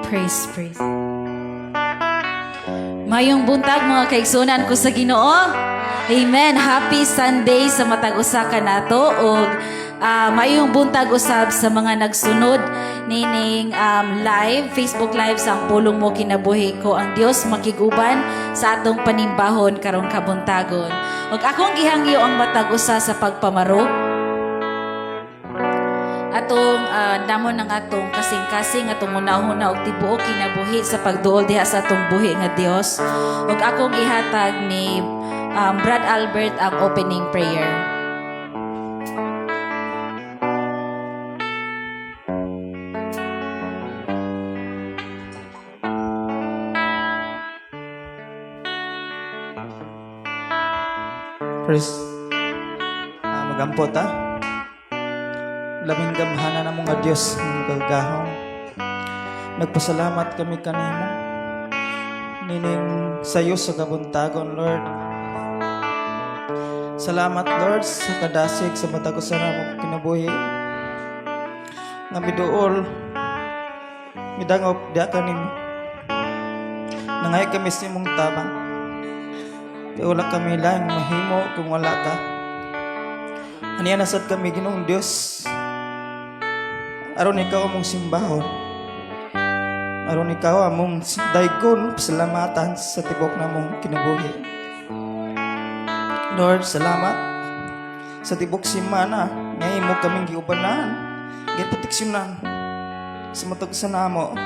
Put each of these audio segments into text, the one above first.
Praise, praise. Mayong buntag, mga kaigsunan ko sa Ginoo. Amen. Happy Sunday sa matag usa ka nato ug mayong buntag usab sa mga nagsunod nining live, Facebook Live sa Ang Pulong Mo Kinabuhi Ko. Ang Dios makiguban sa atong panimbahon karong kabuntagon. Ug akong gihangyo ang matag usa sa pagpamarog atong namon ang atong kasing-kasing, atong hunahuna og tibuok kinabuhi sa pagduol diha sa atong buhi nga Dios. Ug akong ihatag ni Brad Albert ang opening prayer. Praise. Magampo ta. Labing gamhanan na mga Diyos ng kagahom. Nagpasalamat kami kanimo. Nining sayo sa kabuntagon, Lord. Salamat, Lord, sa kadasig sa matag usa namo kinabuhi. Nga miduol, midangop diha kanimo. Nangay kami sa imong tabang. Kay wala kami laing mahimo kung wala ka. Aniya na sad kami, Ginoong Dios. Aron ikaw among simbahon. Aron ikaw among daygon pasalamatan sa tibok namong kinabuhi. Lord, salamat sa tibok simana nga imo kaming giubanan, giproteksyonan sa matag sa namo.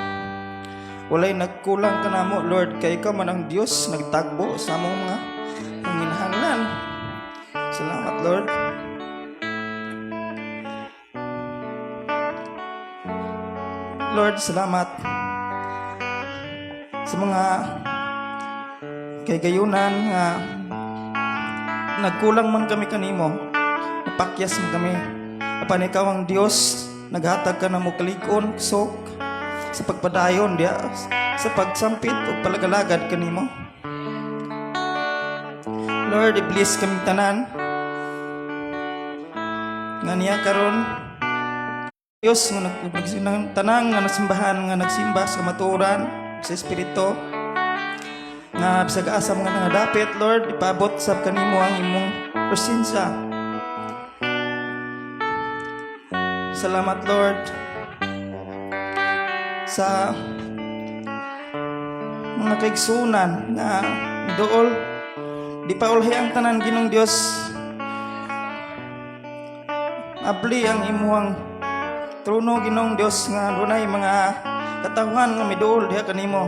Walay nagkulang ka namo, Lord, kay ikaw man ang Dios nagtagbo sa among mga panginahanglan. Salamat, Lord. Lord, salamat sa mga kaygayunan nga nagkulang man kami kanimo, napakyas man kami. Apan ikaw ang Dios, naghatag ka namo kalig-on, kusog sa pagpadayon diya sa pagsampit o palagalagad kanimo. Lord, i-bless kami tanan nga niya karon Diyos nga nag tanang nga nagsimbahan nga nagsimba sa kamatuoran sa espiritu nga bisag asa mga nangadapit. Lord, ipabot sab kanimo ang imong presensya. Salamat, Lord, sa mga kaigsunan nga miduol. Di pa ulhi ang tanan, Ginoong Dios. Abli ang imuhang trono, Ginoong Dios, nga dunay mga katawhan nga miduol diha kanimo.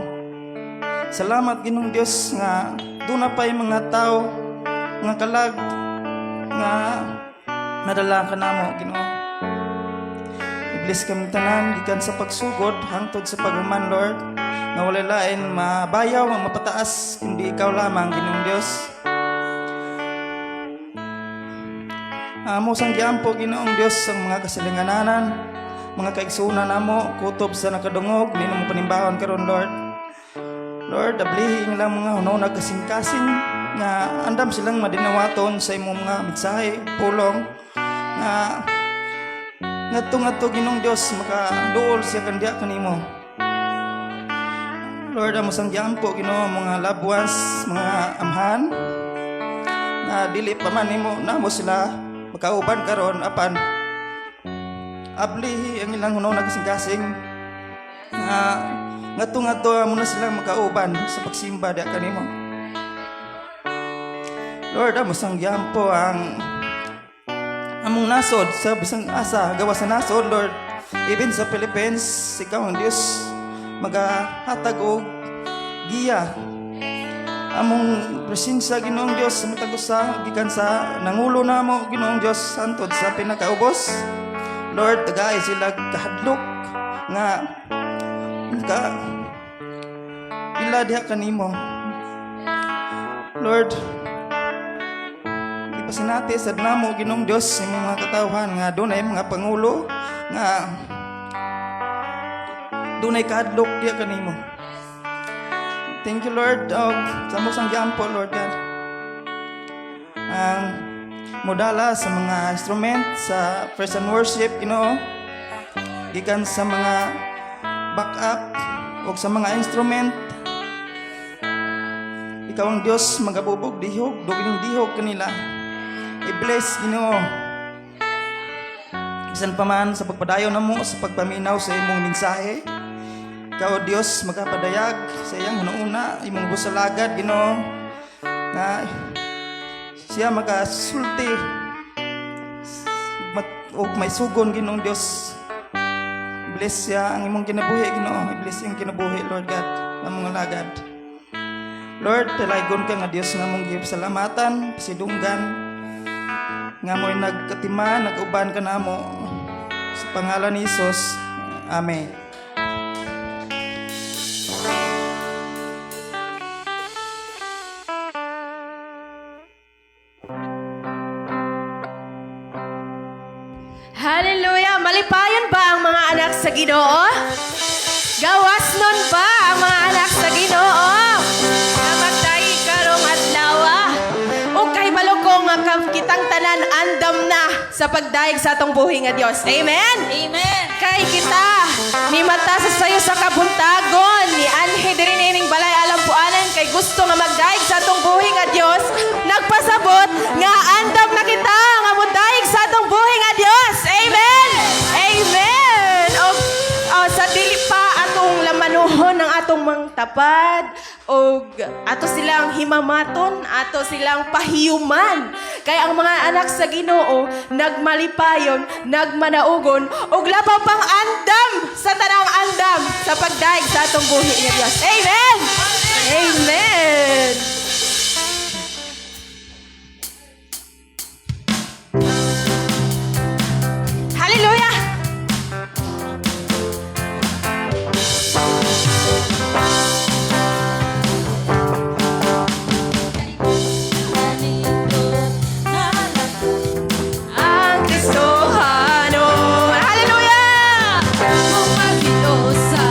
Salamat, Ginoong Dios, nga duna pay mga tao nga kalag nga nadala ka namo, Ginoo. I-bless kami tanan gikan sa pagsugod hangtod sa paghuman, Lord, nga walay lain mabayaw ang mapataas kundi ikaw lamang, Ginoong Dios. Amo sang giampo, Ginoong Dios, ang mga kasilingananan, mga kaigsunan namo kutob sa nakadungog nino mo panimbahon karon, Lord. Lord, ablihi ang ilang mga hunaw kasing-kasing nga andam silang madinawaton sa imong mga mensahe, pulong nga ngadto ngadto, Ginoong Dios, makaduol siya kandiya kanimo. Lord, amo sang giampo, Ginoo, mga loved ones, mga amhan na dili pa man nimo namo sila makauban karon, apan ablihi ang ilang hunaw kasing-kasing nga ngadto ngadto amo na silang makauban sa pagsimba diha kanimo. Lord, amo sang giampo ang among nasod sa bisang asa gawas sa nasod, Lord. Even sa Philippines, ikaw ang Dios magahatag og giya. Among presensya, Ginoong Dios, sa matag usa gikan sa nangulo namo, Ginoong Dios, hantod sa pinakaubos. Lord, tagay sila kahadlok nga ka ila diha kanimo. Lord, ipasinati sad namo, Ginoong Dios, sa imong mga katawhan nga dunay mga pangulo nga dunay kahadlok diha kanimo. Thank you, Lord. Og sa amo sang giampo, Lord God, ang modala sa mga instrument sa praise and worship, Ginoo, gikan sa mga backup Ug sa mga instrument, ikaw ang Dios magabubog dihog, dugining dihog kanila. I-bless, Ginoo. Bisan pa man sa pagpadayon namo sa pagpaminaw sa imong mensahe, ikaw, Dios, magapadayag sa iyang hunahuna, imong busalagad, Ginoo, na siya magasulti ug may sugon, Ginoong Dios. Bless siya ang imong kinabuhi, Ginoo. I-bless iyang kinabuhi, Lord God, ang mga lagad. Lord, talaygon ka nga Dios nga among gipasalamatan, pasidunggan, nga mo'y nagkatima, nag-uban ka namo. Sa pangalan ni Jesus. Amen. Hallelujah! Malipayon ba ang mga anak sa Ginoo? Gawas nun ba ang mga anak sa Ginoo? Nga magdaig karong adlaw? Ug kahibalo ko nga kitang tanan andam na sa pagdaig sa atong buhi nga Dios. Amen. Amen. Kay kita ni mata sa sayo sa kabuntagon ni anhi diri nining balay alampuanan kay gusto nga magdaig sa atong buhi nga Dios, nagpasabot nga andam na kita nga modaig sa atong buhi nga Dios. Amen. Amen. Og oh, sa dili pa atong lamanuhon ang atong mga tapad og ato silang himamaton, ato silang pahiyuman, kay ang mga anak sa Ginoo nagmalipayon, nagmanaugon og labaw pang andam sa tanang andam sa pagdaig sa atong buhi nga Dios. Amen. Amen. Hallelujah. Ang Kristohano. Hallelujah! Sa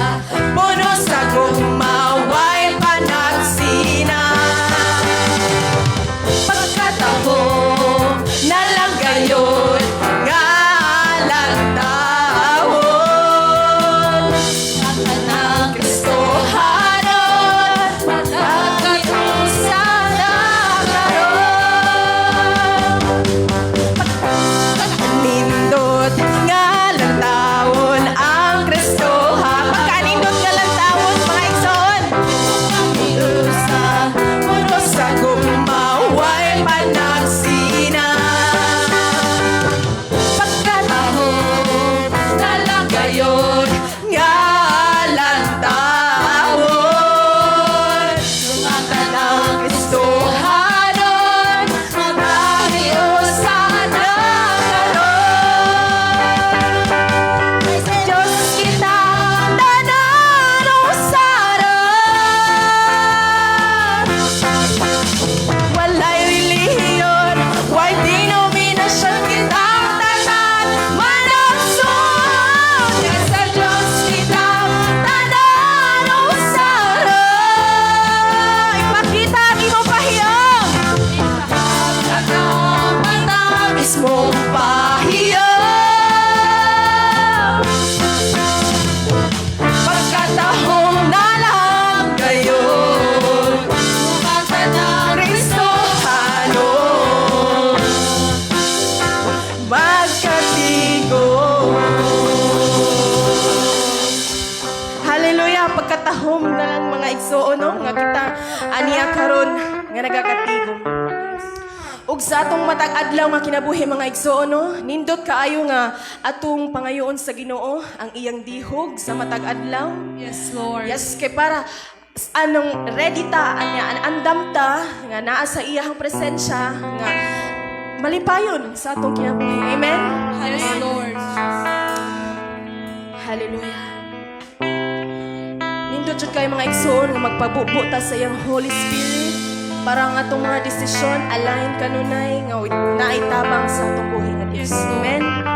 Puno sa gugma, way panagsina. Pagkatahom na lang gayon nga lantawon. Ang Kristohanon, magkatusa na karon. Nindot nga lantawon ang Kristoha. Pagkanindot nga lantawon, mga igsoon. Sa puno sa gugma, way panagsina. Pagkatahom na lang gayon nga lantawon. Ang Kristohanon, magkaiusa na karon. Diyos kita tanan usaran. Walay relihiyon, way denominasyon, kitang tanan managsuon. Nga sa Diyos kita tanan usaran. Ipakita ang imong pahiyom. Matamis mong pahiyom. Pagkatahom na lang gayon, Kristohanon, magkatigom. Hallelujah! Pagkatahom na lang, mga igsoon, no? Nga kita aniya karon nga nagakatigom. Ug sa atong matag adlaw nga kinabuhi, mga igsoon, no, nindot kaayo nga atong pangayoon sa Ginoo ang iyang dihog sa matag adlaw. Yes, Lord. Yes, kay para anong ready ta anya andam ta nga naa sa iyang presensya nga malipayon sa atong kinabuhi. Amen. Yes, Lord. Hallelujah. Nindot jud kayo, mga igsoon, nga magpabubo ta sa iyang Holy Spirit para ang atong mga desisyon align kanunay nga naay tabang sa atong buhi nga Dios. Yes, Lord. Amen. Hallelujah.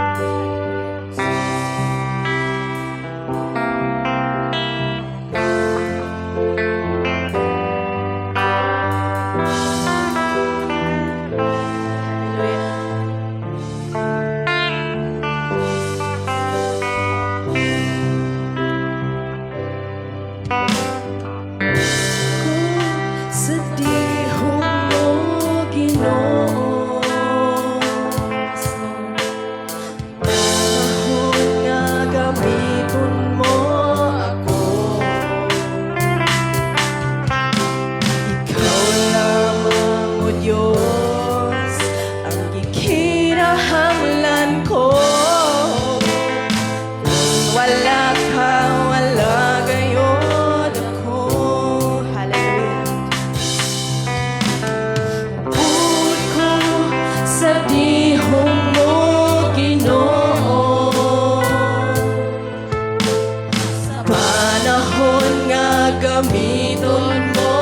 Gamiton mo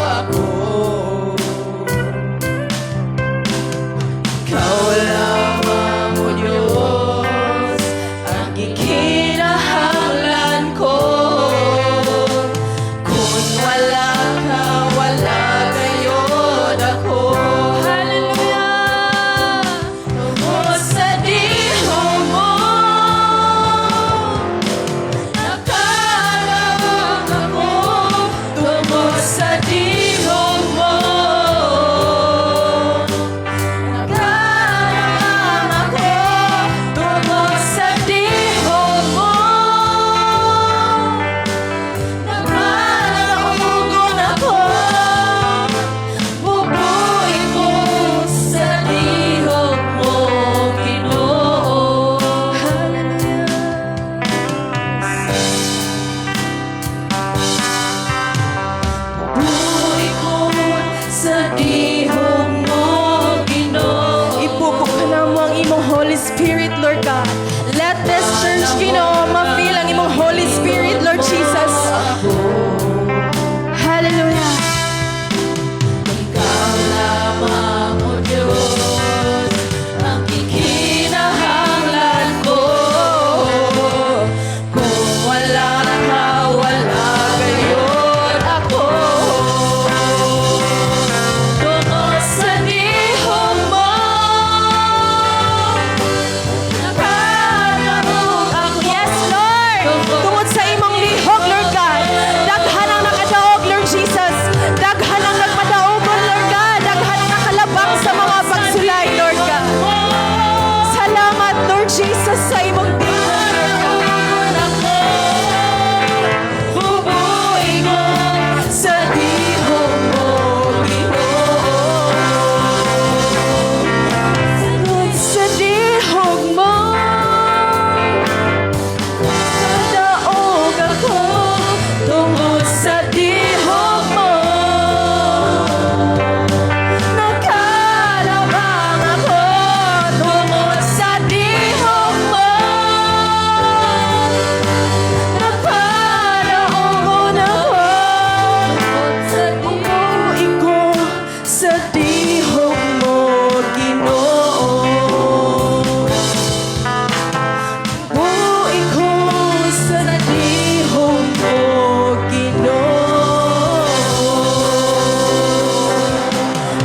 ako. Ikaw lamang, O Diyos, ang gikinahanglan ko. Kung wala ka, wala gayod ako. Hallelujah! Tungod sa dihog mo, nakalabang ako. Tungod sa dihog mo, nakalabang ako. Tungod sa dihog mo, Nagmalaugon ako. Mubuhi ko sa dihog mo, Ginoo. Hallelujah. Buhi ko sa dihog mo, Ginoo. Ipugok ka namo ang imong Holy Spirit, Lord God. Let this church, Ginoo, ma-feel ang imong Holy Spirit, Lord Jesus. Hallelujah. Ikaw lamang, O Diyos, ang gikinahanglan ko. Kung wala ka, wala gayod ako. Tungod sa dihog mo, nakadaog ako. Yes, Lord. Tungod sa imong lihok, Lord God. Daghan ang nakadaog, Lord Jesus. Daghan ang nagpadaugon, Lord God. Daghan ang nakalabang sa mga pagsulay, Lord God. Salamat, Lord Jesus, sa imong dihog, Lord God. Bubuhi ko sa dihog mo, Ginoo. Tungod sa dihog mo, nakadaog ako. Tungod sa dihog mo, nakalabang ako. Tungod sa dihog mo, Nagpadaogon ako. Bubuhi ko sa dihog mo, Ginoo. Buhi ko sa dihog mo, Ginoo.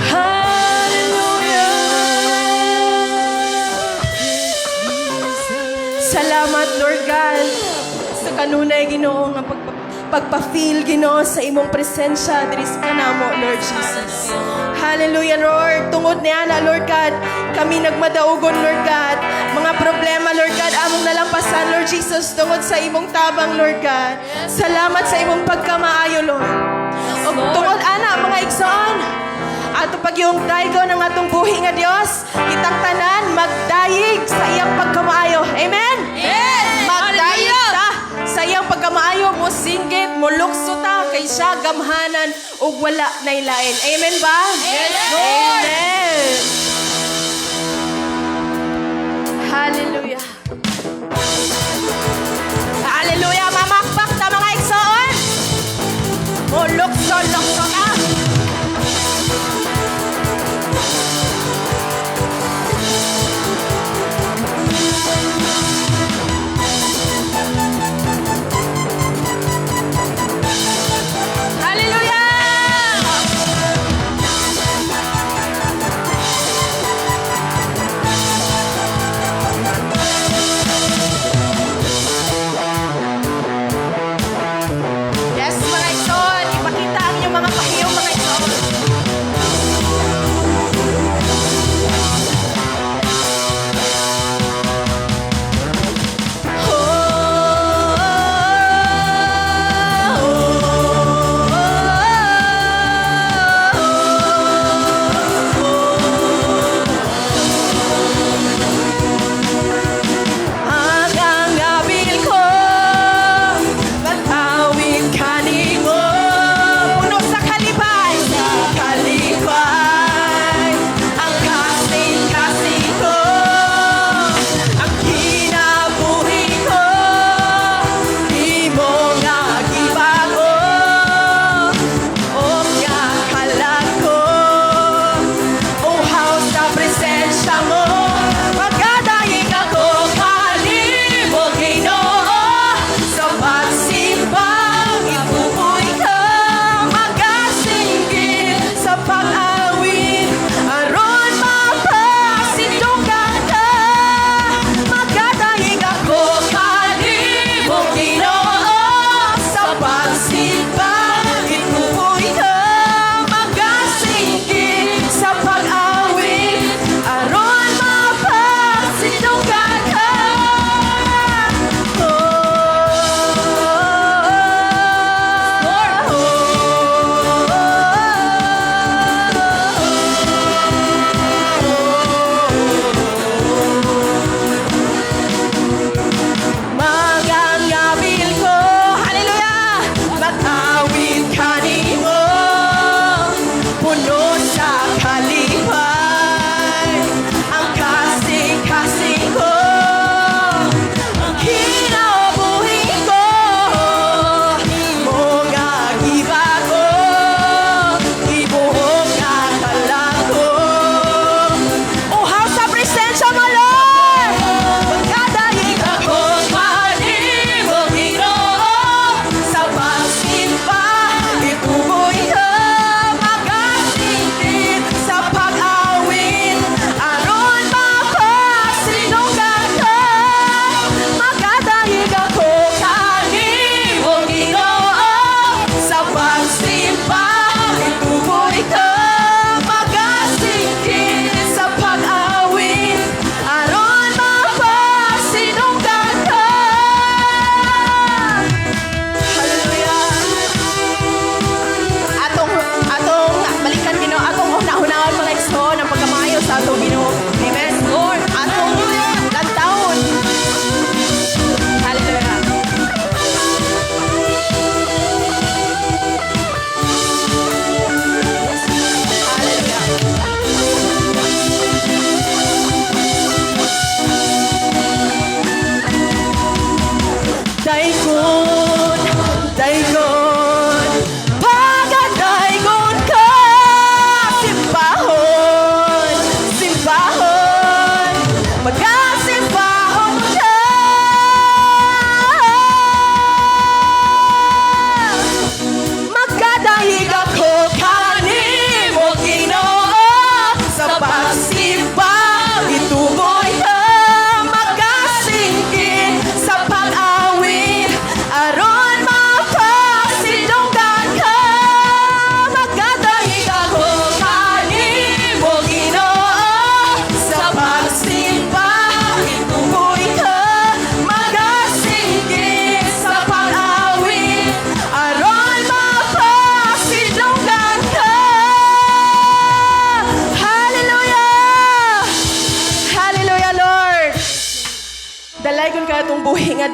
Hallelujah. Salamat, Lord God, sa kanunay, Ginoo, nga pagpa-feel, Ginoo, sa imong presensya diri sa kanamo, Lord Jesus. Hallelujah, Lord. Tungod niya na, Lord God, kami nagmadaugon, Lord God. Mga problema, Lord God, among nalampasan, Lord Jesus, tungod sa imong tabang, Lord God. Salamat sa imong pagkamaayo, Lord. Ug tungod ana, mga igsoon, ato pagyung daygon ang atong buhi nga Dios, kitang tanan magdayeg sa iyang pagkamaayo. Amen. Yes! Magdayeg Hallelujah! ta sa iyang pagkamaayo, mo singgit, mo lukso ta kay siya gamhanan ug wala nailain. Amen ba? Yes, Lord! Amen. Hallelujah. Hallelujah, mamakpak ta, mga igsoon. Mo lukso, lukso ta. Hallelujah!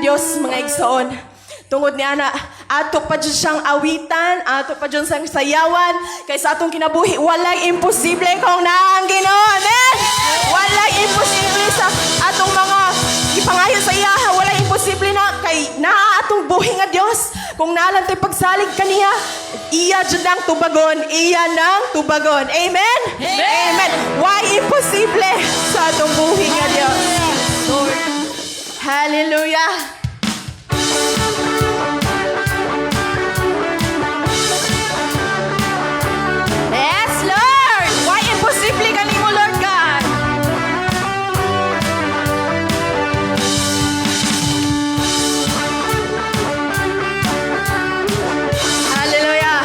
Dios, mga igsoon. Tungod ni ana, ato pa jud siyang awitan, ato pa jud siyang sayawan, kay sa atong kinabuhi, walay imposible kung naa ang Ginoo. Amen! Walay imposible sa atong mga ipangayo sa iya, walay imposible na kay naa atong buhi nga Dios. Kung naa lang to'y pagsalig kaniya, iya jud nang tubagon, iya nang tubagon. Amen? Amen. Way imposible sa atong buhi nga Dios. Lord. Hallelujah. Yes, Lord! Way imposible kanimo, Lord God? Hallelujah!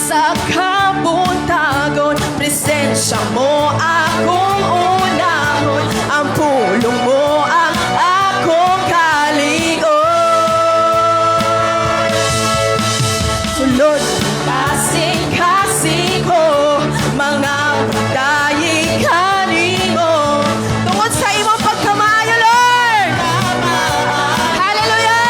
Sa kabuntagon, presensya mo akong unahon, ang pulong mo ang akong kalig-on. Sulod kasing-kasing ko, mga pagdayi kanimo, tungod sa imong pagkamaayo, Lord. Hallelujah!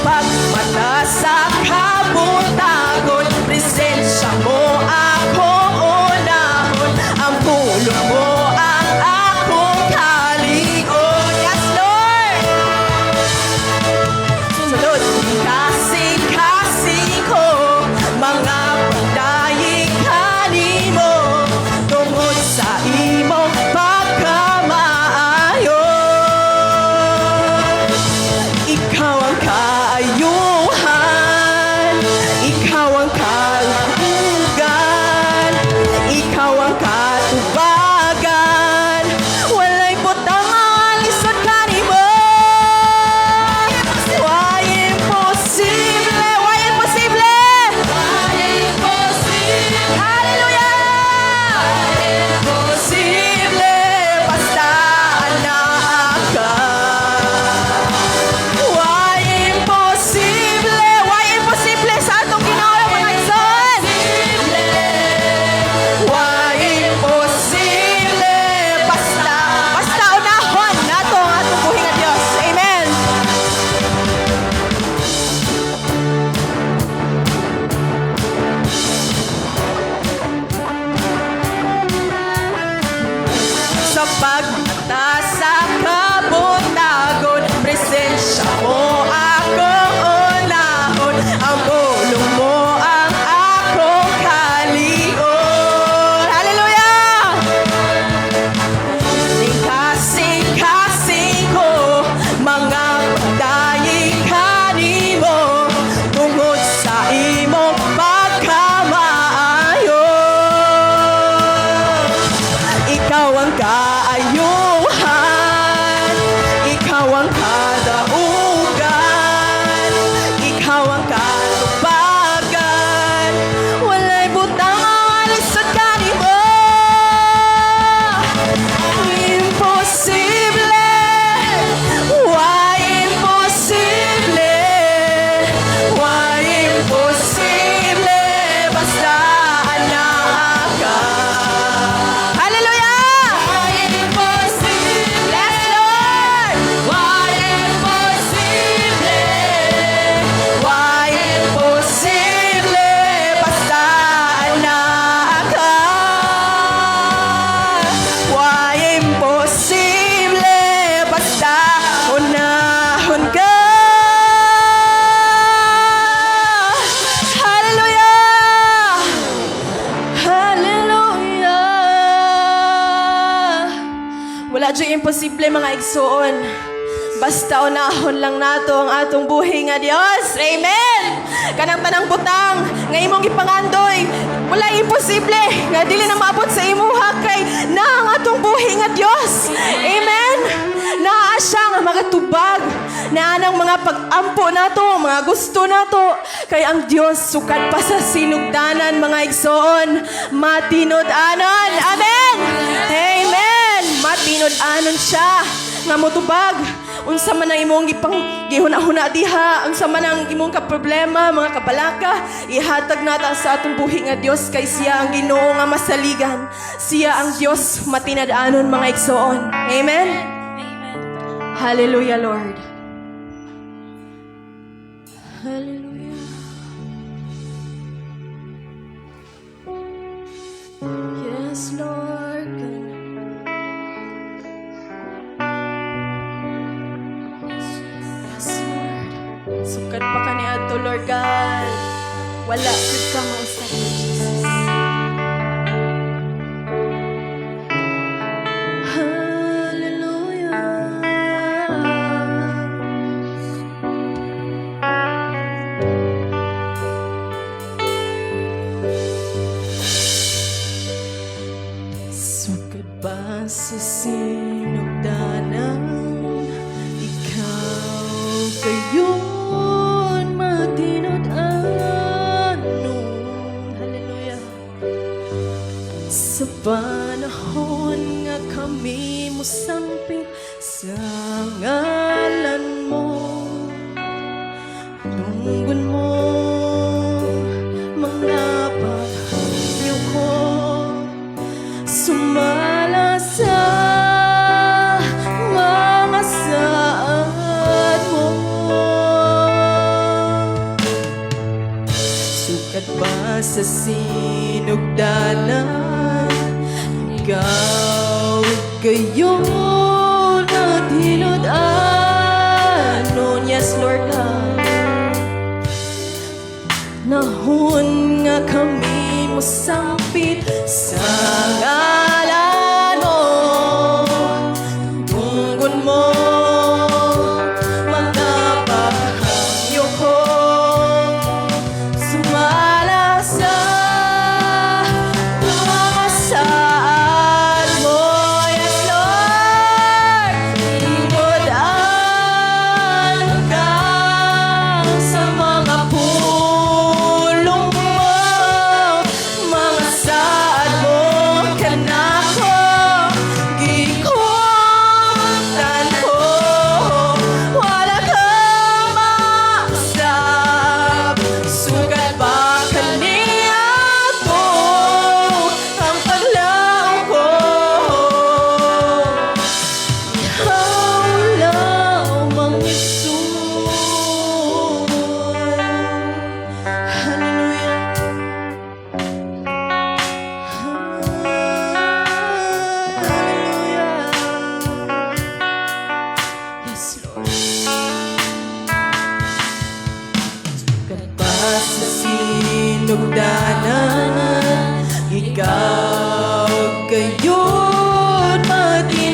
Pagmata sa kabuntagon, presensya mo akong unahon, ang pulong mo ang akong kalig-on. Yes, Lord! Sulod kasing-kasing ko, mga pagdayi kanimo, tungod sa imong pagkamaayo. Ikaw ang kaayuhan, ikaw ang kalaugan, ikaw ang katubagan. Walay butang lisod kanimo. Way imposible, way imposible. Hallelujah! Imposible, basta anaa ka. Way imposible? Way imposible sa atong Ginoo, mga igsoon? Way imposible? Basta unahon nato ang atong buhi nga Dios. Amen. Sa pagmata sa kabuntagon, presensya mo akong unahon, ang pulong mo ang akong kalig-on. Hallelujah! Kasing-kasing ko, mga pagdayi kanimo, tungod sa imong pagkamaayo. Ikaw ang kaayuhan, ikaw ang kadaugan, ikaw ang katubagan. Walay butang lisod kanimo. Imposible, way imposible? Way imposible? Basta anaa ka. Hallelujah! Yes, Lord! Way imposible? Way imposible? Basta anaa ka. Way imposible? Basta unahon ka. Hallelujah! Hallelujah! Wala dyan imposible, mga igsoon. Basta unahon lang nato ang atong buhi nga Dios. Amen! Kanang tanang butang nga imong gipangandoy, wala imposible nga dili na maabot sa imuha kay naa ang atong buhi nga Dios. Amen! Naa siya nga magatubag. Naa nang mga pag-ampo nato, mga gusto nato. Kay ang Dios sukad pa sa sinugdanan, mga igsoon. Matinud-anon. Amen! Amen! Matinud-anon siya. Nga motubag unsa man ang imong gipang gihuna-huna diha, unsa man ang imong kaproblema, mga kabalaka, ihatag nata sa atong buhi nga Dios kay siya ang Ginoo nga masaligan. Siya ang Dios matinad-anon, mga igsoon. Amen. Amen. Hallelujah, Lord. Hallelujah. Yes, Lord God. Yes, Lord. Sukad pa ka niadto, Lord God. Wala gud ka mausab, Lord Jesus. Hallelujah. Sukad pa sa sinugdanan, ikaw kayon matinud-anon. Hallelujah. Sa panahon nga kami mosampit sa ngalan mo, tunggon mo mga paghangyo ko, sumala sa mga saad mo. Sukat pa sa sinugdanan, ikaw kayo natinud-anon. Yes, Lord God. Nahon nga kami mosampit sa ngalan mo, tunggon mo mga paghangyo ko, sumala sa mga saad mo. Yes, Lord. Tinud-an ka sa mga pulong mo, mga saad mo kanako, gikutan ko. Wala kang mausab, sukat pa kaniadto ang paglaom ko. Ikaw lamang, Jesus. Hallelujah. Hallelujah. Yes, Lord. Sukat pa sa sinugdanan, ikaw gayon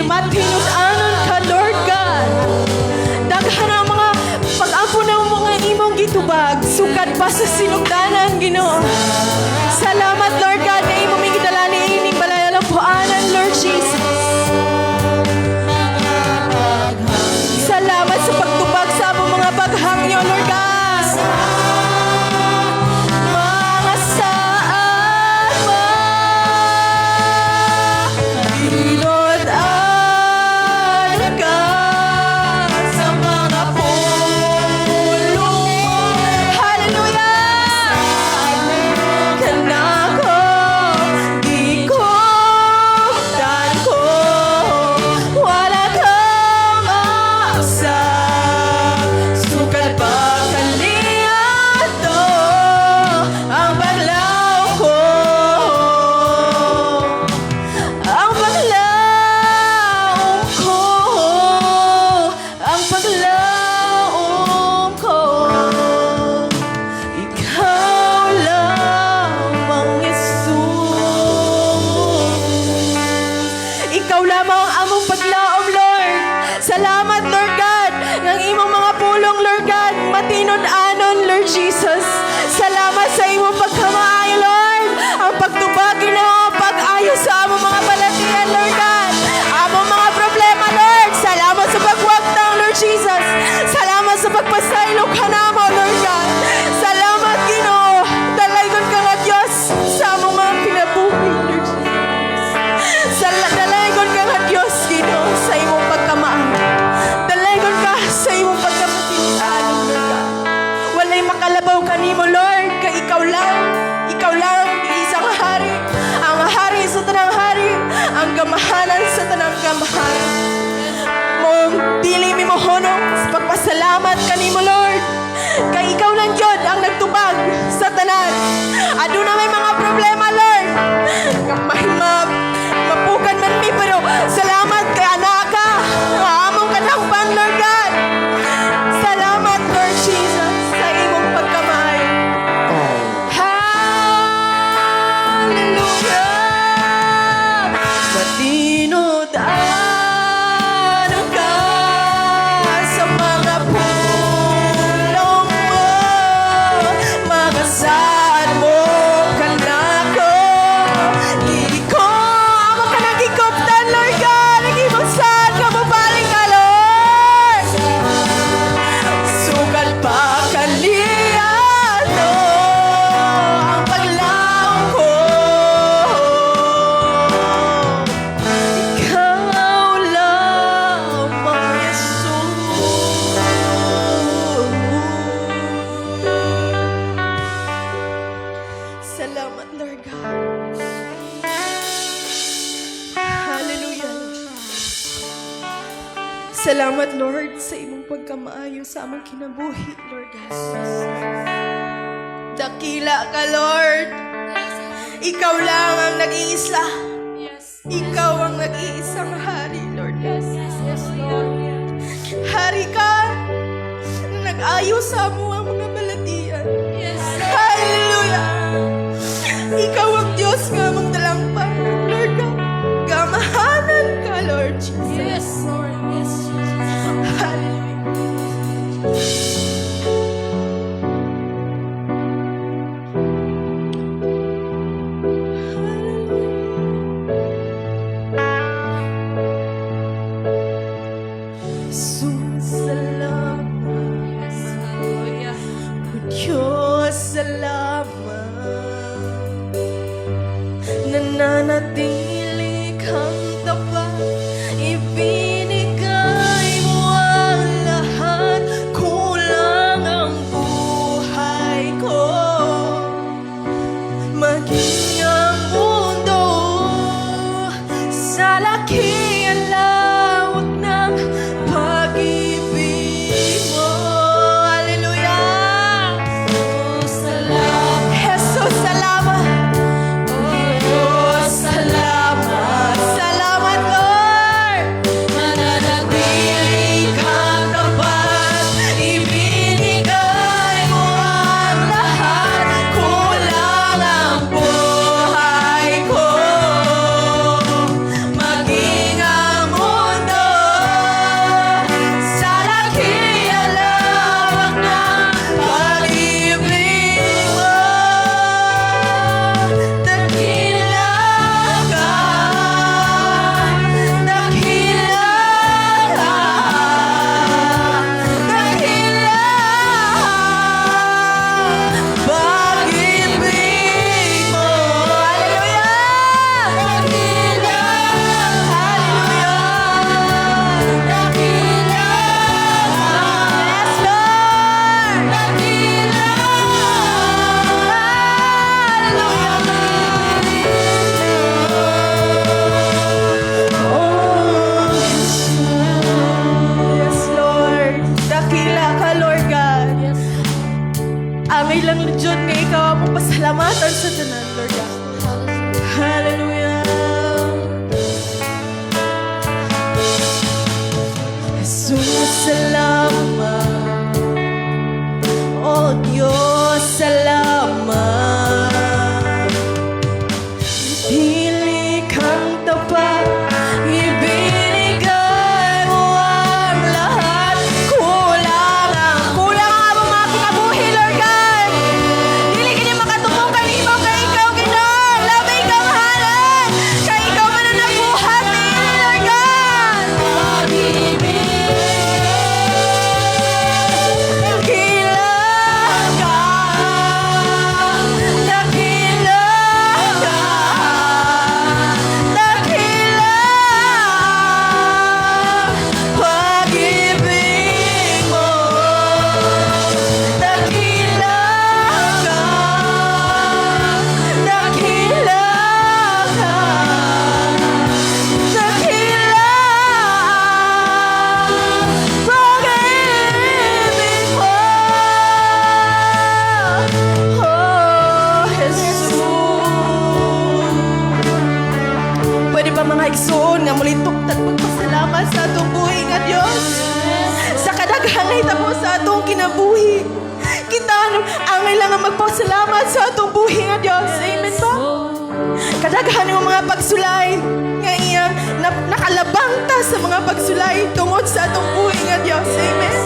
matinud-anon ka, Lord God. Daghan ang mga pag-ampo ng mga imong gitubag, sukat pa sa sinugdanan, Ginoo. Salamat, Lord God, nga imong gidala ni ining balay alampuanan, Lord Jesus. Salamat sa pagtubag sa among mga paghangyo, Lord God. Mga saad mo, tinud-an ka sa mga pulong mo. Hallelujah! mohunong sa pagpasalamat kanimo, Lord. Kay ikaw lang gyud ang nagtubag sa tanan. Aduna may mga problema, Lord. Nga mapukan man mi, pero salamat kay anaa ka. Nga among kadangpan, Lord God. Salamat, Lord Jesus, sa imong pagkamaayo. Hallelujah! Matinud-anon ka sa mga pulong mo, mga saad mo kanako. Iko, amo ka nagikuptan, Lord God. Ang imong saad nga mobalik ka, Lord. Sukad pa kaniadto ang paglaom ko. Ikaw lamang, Jesus. Salamat, Lord God. Hallelujah, Lord. Salamat, Lord, sa imong pagkamaayo sa among kinabuhi, Lord God. Dakila ka, Lord. Ikaw lang ang nag-iisa. Ikaw ang nag-iisang hari, Lord God. Yes, Lord. Hari ka na nag-ayo sa amo ang mga balatian. Hallelujah! Ikaw ang Diyos nga among dalangpan, Lord God. Gamahanan ka, Lord Jesus. Yes, Lord. Yes, Jesus. Hallelujah. Jesus, salamat. Yes, hallelujah. Diyos, salamat. Nananatili kang tapat. Ibinigay mo ang lahat. Kulang ang buhay ko, maging ang mundo, sa laki at lawak ng pag-ibig mo. Hallelujah! Salamat. Jesus, salamat! Diyos, salamat. Salamat, Lord! Mananatili kang tapat. Ibinigay mo ang lahat. Kulang ang buhay ko, maging ang mundo, sa laki at lawak ng pag-ibig mo. Dakila ka, dakila ka, dakila pag-ibig mo. Hallelujah! Dakila, hallelujah! Dakila, yes, Lord! Dakila, hallelujah! Oh, yes, Lord. Dakila ka, Lord God. Angay lang jud nga ikaw among pasalamatan sa tanan, Lord God. Hallelujah. Jesus, salamat. Oh Diyos, salamat. Dili kang tapat. Ibinigay mo ang lahat. Kulang ang among mga kinabuhi, Lord God. Dili kini makatubong kanimo kay ikaw, Ginoo. mga igsoon nga mulitok ta'g pagpasalamat sa atong buhi nga Dios. Sa kadaghang nahitabo sa atong kinabuhi. Kita angay lang nga magpasalamat sa atong buhi nga Dios. Amen ba? Kadaghan ng mga pagsulay nga iyang nakalabang ta sa mga pagsulay tungod sa atong buhi nga Dios. Amen.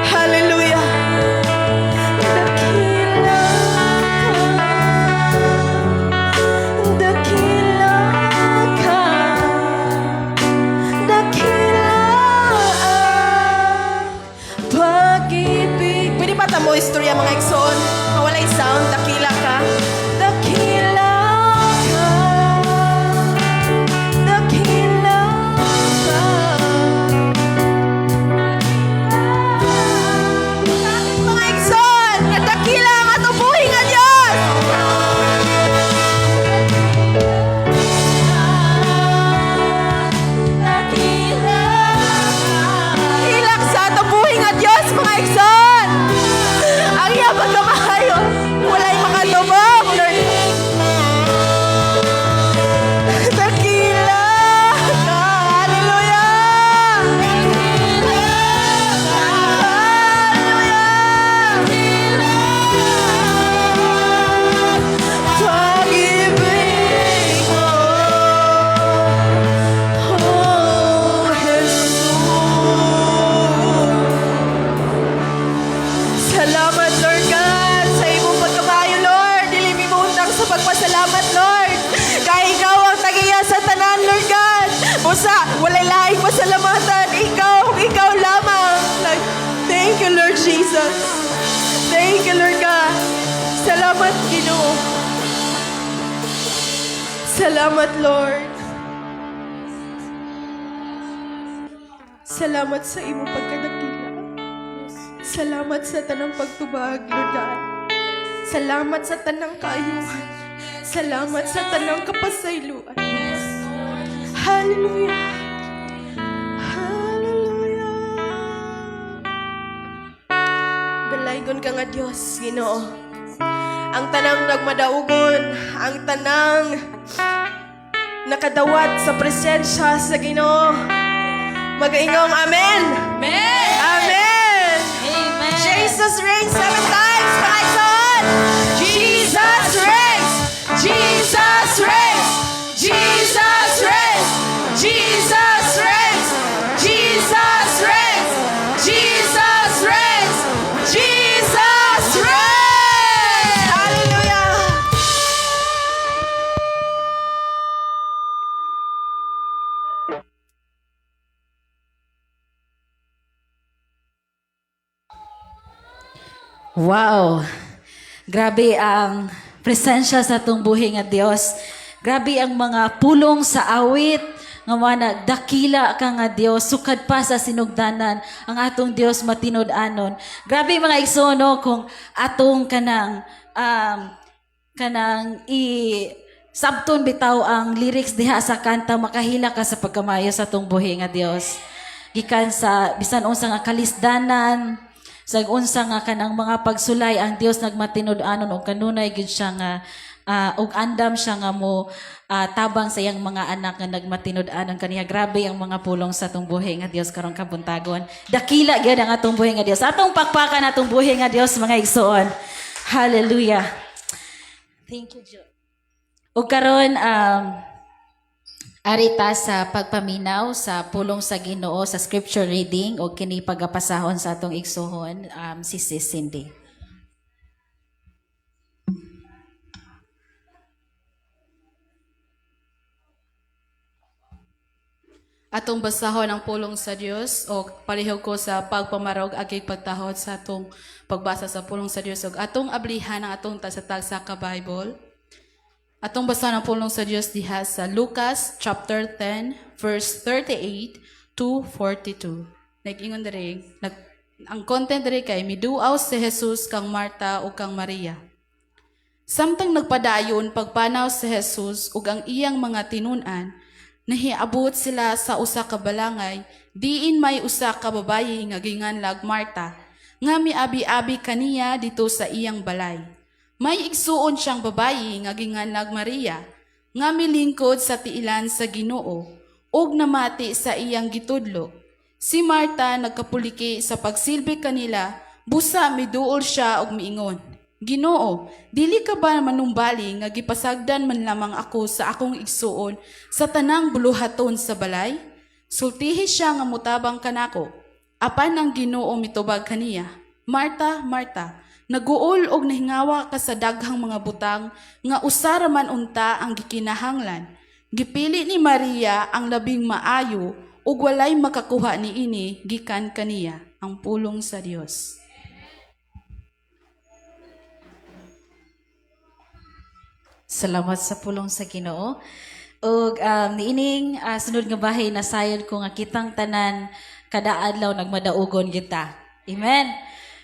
Hallelujah. Dakila ka. Dakila ka. Dakila ang pag-ibig. Pwede ba ta mo istorya, mga igsoon? Mawalay sound, dakila ka. Dakila ka. Dakila ka. Mga igsoon, nga dakila ang atong buhi nga Diyos! Dakila. Hilak sa atong buhi nga Diyos, mga igsoon! Ang iyang pagkamaayo, walay makatubok, Lord. Dakila ka! Hallelujah! Hallelujah! Pag-ibig mo, oh Jesus. Salamat, Lord God, sa imong pagkamaayo, Lord. Dili mi muundang sa pagpasalamat, Lord. Kay ikaw ang tagiya sa tanan, Lord God. Busa, walay laing pasalamatan. Ikaw, ikaw lamang. Like, thank you, Lord Jesus. Thank you, Lord God. Salamat, Ginoo. Salamat, Lord. Salamat sa imong pagkadakila. Salamat sa tanang pagtubag, Lord God. Salamat sa tanang kaayuhan. Salamat sa tanang kapasayloan. Hallelujah. Hallelujah. Dalaygon ka nga Diyos, Ginoo. Ang tanang nagmadaugon, ang tanang nakadawat sa presensya sa Ginoo. Magaingong amen. Amen. Amen. Amen. Jesus reigns seven times, mga igsoon! Jesus reigns! Jesus reigns! Jesus reigns! Jesus reigns! Jesus reigns! Jesus reigns! Jesus reigns! Hallelujah! Wow! Grabe ang presensya sa atong buhi nga Dios. Grabe ang mga pulong sa awit nga mga dakila ka nga Dios, sukad pa sa sinugdanan ang atong Dios matinud-anon. Grabe, mga igsoon, no, kung atong kanang i sabton bitaw ang lyrics diha sa kanta, makahila ka sa pagkamayo sa atong buhi nga Dios. Gikan sa bisan unsa nga kalisdanan, sa unsa nga kanang mga pagsulay, ang Dios nagmatinud-anon og kanunay gyud siya nga og andam siya nga mo tabang sa iyang mga anak nga nagmatinud-anon kaniya. Grabe ang mga pulong sa atong buhi nga Dios karong kabuntagon. Dakila gyud ang atong buhi nga Dios. Atong pakpakan atong buhi nga Dios, mga igsoon. Hallelujah. Thank you, Joe. Ug karon ari ta sa pagpaminaw sa pulong sa Ginoo sa scripture reading, o kini pagapasahon sa atong igsuhon si Sis Cindy. Atong basahon ang pulong sa Dios o palihog ko sa pagpamarog agig pagtahod sa atong pagbasa sa pulong sa Dios ug atong ablihan ang atong tagsa-tagsa ka Bible. Atong basahon ang pulong sa Dios diha sa Lucas chapter 10 verse 38 to 42. Nag-ingon diri, ang content diri kay miduaw si Jesus kang Marta ug kang Maria. Samtang nagpadayon pagpanaw si Jesus ug ang iyang mga tinun-an, nahiabot sila sa usa ka balangay, diin may usa ka babayi nga ginganlag Marta, nga miabi-abi kaniya dito sa iyang balay. May igsuon siyang babayi nga ginganlag Maria. nga milingkod sa tiilan sa Ginoo ug namati sa iyang gitudlo. Si Marta nagkapuliki sa pagsilbi kanila, busa miduol siya og miingon, "Ginoo, dili ka ba manumbali nga gipasagdan man lamang ako sa akong igsuon sa tanang buluhaton sa balay? Sultihi siya nga mutabang kanako." Apan ang Ginoo mitubag kaniya, "Marta, Marta, naguol og nahingawa ka sa daghang mga butang nga usa ra man unta ang gikinahanglan. Gipili ni Maria ang labing maayo ug walay makakuha niini gikan kaniya." Ang pulong sa Dios. Salamat sa pulong sa Ginoo. Ug niining sunod nga bahin, nasayod ko nga kitang tanan kada adlaw nagmadaugon kita. Amen.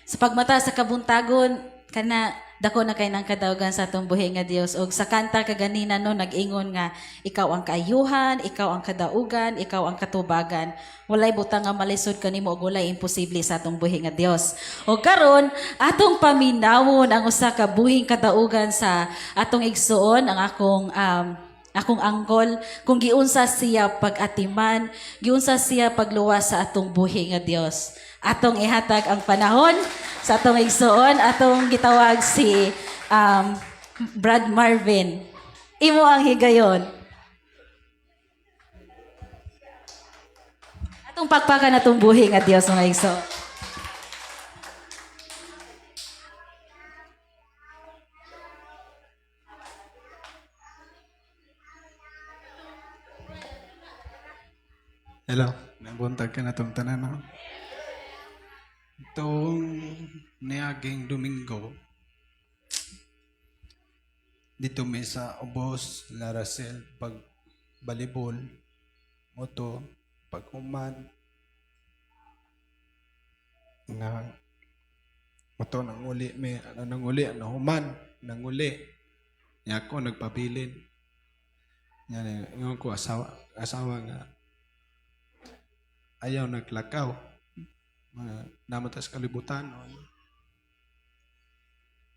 Sa pagmata sa kabuntagon kana, dako na kay nang kadaugan sa atong buhi nga Dios. Ug sa kanta kaganina, no, nag-ingon nga ikaw ang kaayuhan, ikaw ang kadaugan, ikaw ang katubagan. Walay butang nga malisod kanimo ug walay imposible sa atong buhi nga Dios. Ug karon atong paminawon ang usa ka buhing kadaugan sa atong igsuon, ang akong angkol, kung giunsa siya pag-atiman, giunsa siya pagluwas sa atong buhi nga Dios. Atong ihatag ang panahon sa atong igsuon, atong gitawag si Brad Marvin. Imo ang higayon. Atong pakpakan atong buhi nga Dios, mga igsoon. Hello, nabuntag ka na itong tanan. No? Itong niaging Domingo, dito may sa Ubos, La Racel, pag balibol, moto, pag human, nga moto nang uli, may ano nang uli, ano human, nang uli. Nya ako nagpabilin. Nya ingon ko asawa nga ayaw naglakaw. Mga namatas kalibutan. No?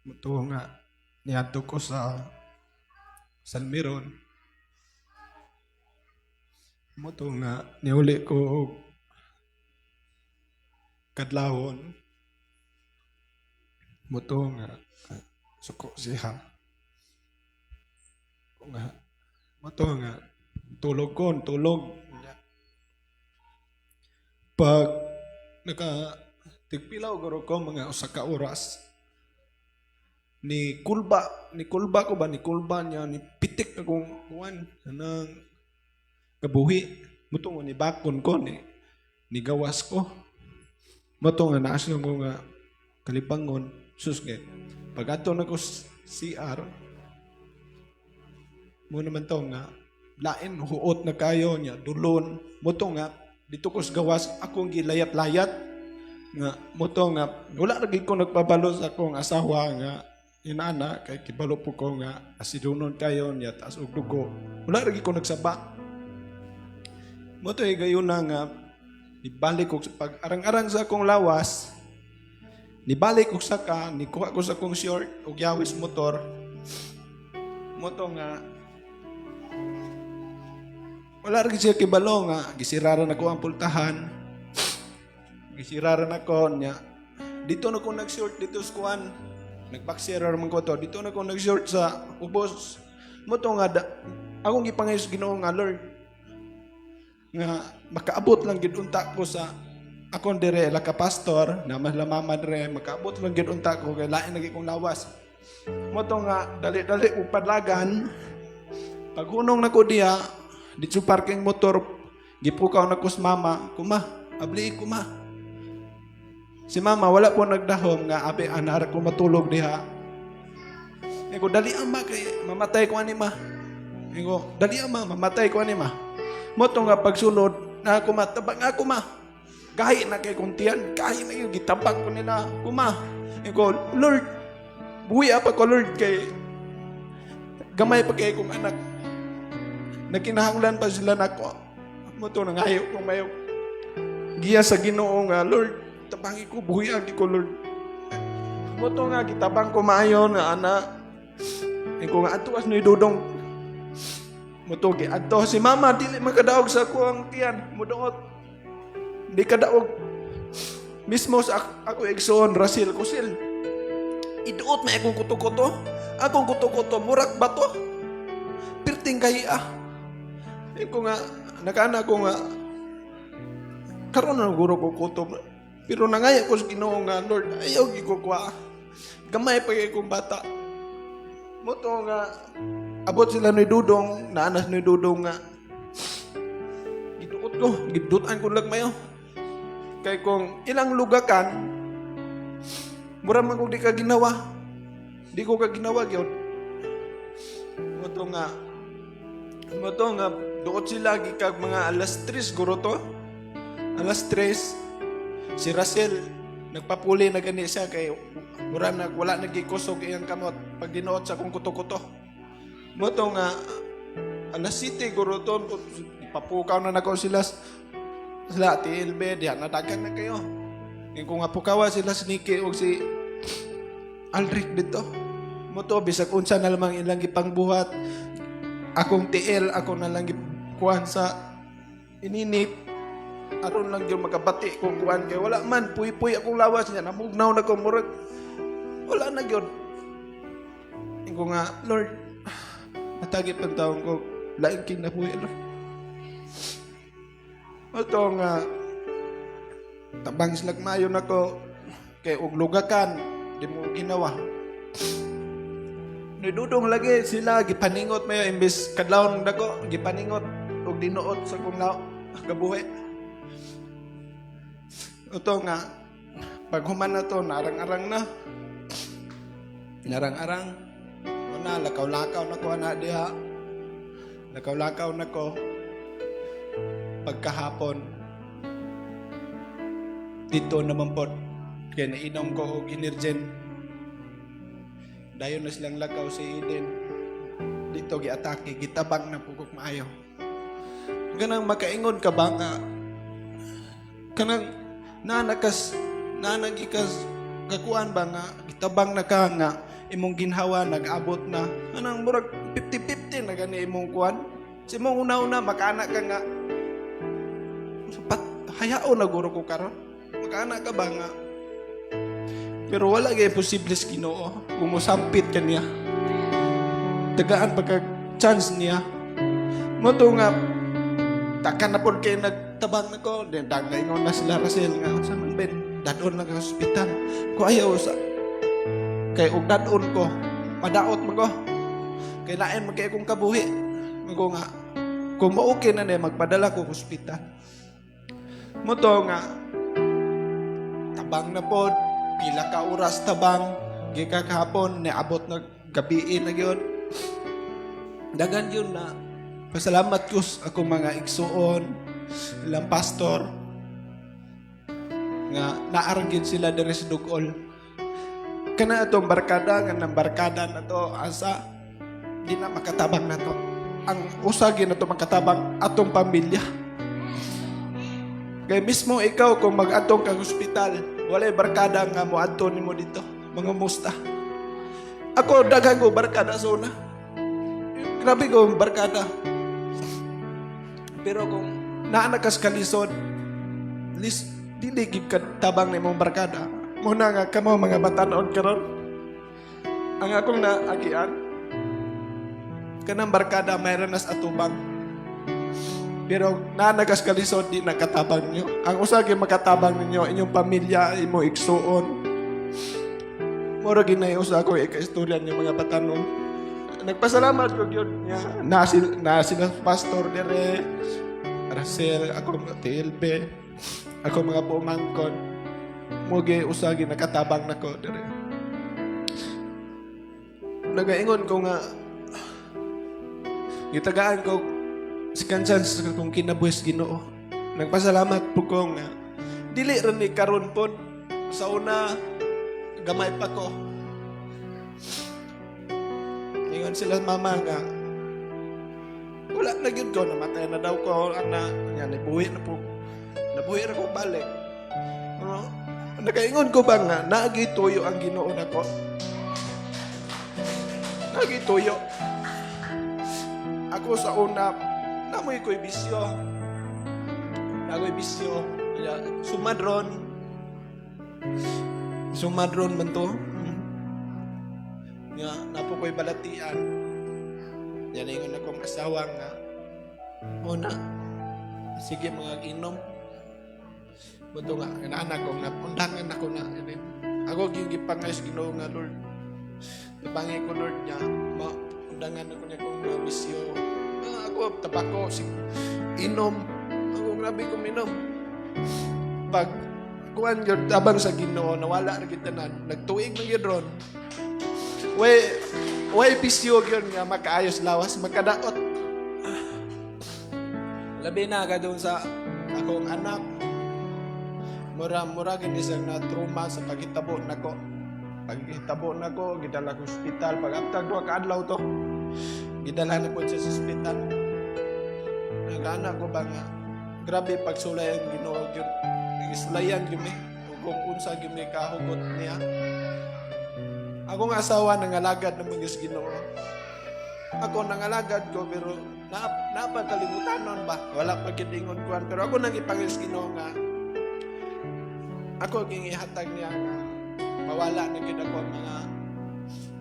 Muto nga, niadto ko sa Salmiron. Muto nga, niuli ko og kadlawon. Muto nga, suko siya. Nga, muto nga, tulog ko, tulog. Pag naka tigpilaw guro ko mga usa ka oras, ni kulba ko ba, ni kulba niya, ni pitik akong kuan anang kabuhi. Muto nga ni bakon ko, ni gawas ko. Muto nga naas ko nga kalibangon sus kay pag adto na ko CR mo naman to nga lain huot na kayo niya dulon. Muto nga dito ko sa gawas akong gilayat-layat nga muto nga wala ra gid ko nagpabalo sa akong asawa nga inana kay kibalo po ko nga asidunon kayo niya taas og dugo. Wala ra gid ko nagsaba. Muto higayon na nga nibalik ko pag arang-arang sa akong lawas, nibalik ko saka nikuha ko sa akong short og yawis motor. Muto nga wala ra siya kibalo nga gisiraran ako ang pultahan. Gisiraran ako niya. Dito na ko nag-short dito sa kuan. Nag-boxer man ko to. Dito na ko nag-short sa ubos. Mo to nga akong gipangayos Ginoo nga Lord nga makaabot lang gid unta ko sa akon dire la ka pastor na mas la mama dire, makaabot lang gid unta ko kay lain lagi kong lawas. Mo to nga dali-dali og padlagan. Paghunong nako diha dito parking motor, gipukaw na ko sa mama, "Kuma, abli ko ma." Si mama wala po nagdahom nga abi anar ko matulog diha. Ingo, "Dali ama kay mamatay ko ani ma." Ingo, "Dali ama, mamatay ko ani ma." Mo to nga pagsunod na ako ma, "Tabang ako ma." Gahi na kay kuntian, gahi na yung gitabang ko nila kuma. Ingo, "Lord, buhi pa ko Lord kay gamay pa kay kong anak. Nagkinahanglan pa sila nako." Mo to nangayo kong mayo. Giya sa Ginoo nga Lord, tabangi ko, buhi ko Lord. Mo to nga gitabang ko maayo nga ana. Ingo nga ato as ni Dudong. Mutugi adto si mama, dili makadaog sa akong tiyan, muduot. Di kadaog. Mismo sa ako igsoon Russell Kusil. Iduot na akong kuto-kuto. Akong kuto-kuto murak bato. Pirting kahiya. Ko nga nakana ko nga karon na guro ko kutob. Pero nangaya ko sa Ginoo nga, "Lord, ayaw gyud ko kuha. Gamay pa kay kong bata." Mo to nga abot sila ni Dudong, naanas ni Dudong nga giduot ko, gidutan ko lagmayo. Kay kung ilang lugakan, mura man kung di ka ginawa. Di ko ka ginawa gyud. Mo to nga duot sila gikag mga alas 3 guro to. Alas 3 si Russell nagpapuli na gani siya kay mura na wala nagikusog iyang kamot pag dinuot sa akong kuto-kuto. Mo to nga alas 7 guro to, ipapukaw na nako sila sila TLB diha na dagan na kayo. Yung kung nga pukawa sila si Nikki o si Aldrich dito. Mo to bisag unsa na lamang ilang gipangbuhat, akong tiil ako na lang gikuan sa ininip aron lang gyud makabati kung kuan kay wala man puy-puy akong lawas niya, namugnaw na ko, murag wala na gyud. Ingon nga, "Lord, matagi pag taon ko laing kinabuhi, Lord." Mo nga tabang sila mayo nako kay og lugakan di mo ginawa. Nidudong lagi sila gipaningot mayo imbes kadlawon dako, gipaningot og dinuot sa kong kabuhi. Ito nga pag human na to, narang-arang na. Narang-arang. Una, lakaw-lakaw na ko ana diha. Lakaw-lakaw na ko. Pagkahapon, dito naman po, kaya nainom ko og Energen. Dayon na silang lakaw si Eden. Dito giatake, gitabang na pugok maayo. Kanang makaingon ka ba nga kanang nanakas nanagikas kakuan ba nga gitabang na ka nga imong ginhawa nag-abot na, anang murag 50-50 na gani imong kuan sa imong una-una, makaana ka nga pat hayao na guro ko karon, makaana ka ba nga, pero wala gay posible sa Ginoo. Kung mosampit ka niya, tagaan pagka chance niya. Mo to nga takan na pod kay nagtabang nako, then dangayngon na sila Russell nga, "Unsa man, Ben, dadon lang ka sa ospital." Ko, "Ayaw sa kay og dadon ko madaot man ko kay lain man kay akong kabuhi." Ko nga kung mo-okay na niya, magpadala ko sa ospital. Mo to nga tabang na pod, pila ka oras tabang gikan kahapon, niabot na gabi na gyud. Dagan yun na pasalamat ko sa akong mga igsuon, ilang pastor nga naarang sila diri sa Dugol. Kana atong barkada nga nang barkada na to asa di na makatabang na to. Ang usa gyud na to makatabang, atong pamilya. Kay mismo ikaw, kung mag-atong kag ospital, walay barkada nga moadto nimo dito, mangumusta. Ako, daghan ko barkada sa una. Grabe ko barkada. Pero kung naa na kas kalisod, lis, dili gid ka tabang na imong barkada. Muna nga kamo mga batanon karon. Ang akong naagian, kanang barkada mayroon nas atubang. Pero nanagas kalisod, di nakatabang niyo. Ang usa gyud makatabang ninyo, inyong pamilya, imo igsuon. Mura ginay usa ko ika-istorya niyo, mga batanon. Nagpasalamat ko gyud niya. Na sila pastor dire, Russell, ako mga TLB, ako mga pumangkon. Mo gi usa gi nakatabang nako dire. Nagaingon ko nga gitagaan ko second chance sa kong kinabuhis Ginoo. Nagpasalamat po ko nga dili ra ni karon pod, sa una gamay pa ko. Ingon sila mama nga wala na gyud ko, namatay na daw ko ana nga nabuhi na po, nabuhi ra ko balik. Ano, nakaingon ko ba nga naagi tuyo ang Ginoo nako? Naagi tuyo. Ako Ako sa una, namoy ko'y bisyo. Nako'y bisyo. Kaya, sumadron. Sumadron man to. Nga, napo ko'y balatian. Yan ingon akong asawa nga, una, sige mga inom. Buto nga, anak ko, napundangan ako na. Ako gipangayos Ginoo nga Lord. Tabangay ko Lord niya, maundangan ako niya kong mga bisyo. Ako, tabako, inom. Ako, grabe ko minom. Pag, kuan yun, tabang sa Ginoo, nawala na kita na, nagtuig man yun ron. Way bisyo yun nga, makaayos lawas, makadaot. Labi na ka doon sa akong anak. Mura gini siyang na trauma sa paghitabo nako. Paghitabo nako, gidala ko ospital. Pag after 2 ka adlaw to, gidala na po siya sa ospital. Nag-anak ko ba nga, grabe pagsulay ang Ginoo gyud. Gisulayan gyud mi. Kung unsa gyud mi kahugot niya. Akong asawa nangalagad ng mga Ginoo. Ako nangalagad ko pero napagkalimutan nun ba? Wala pa gyud ingon kuan pero ako nang ipangis Ginoo nga ako ging ihatag niya nga mawala na gyud ako ang mga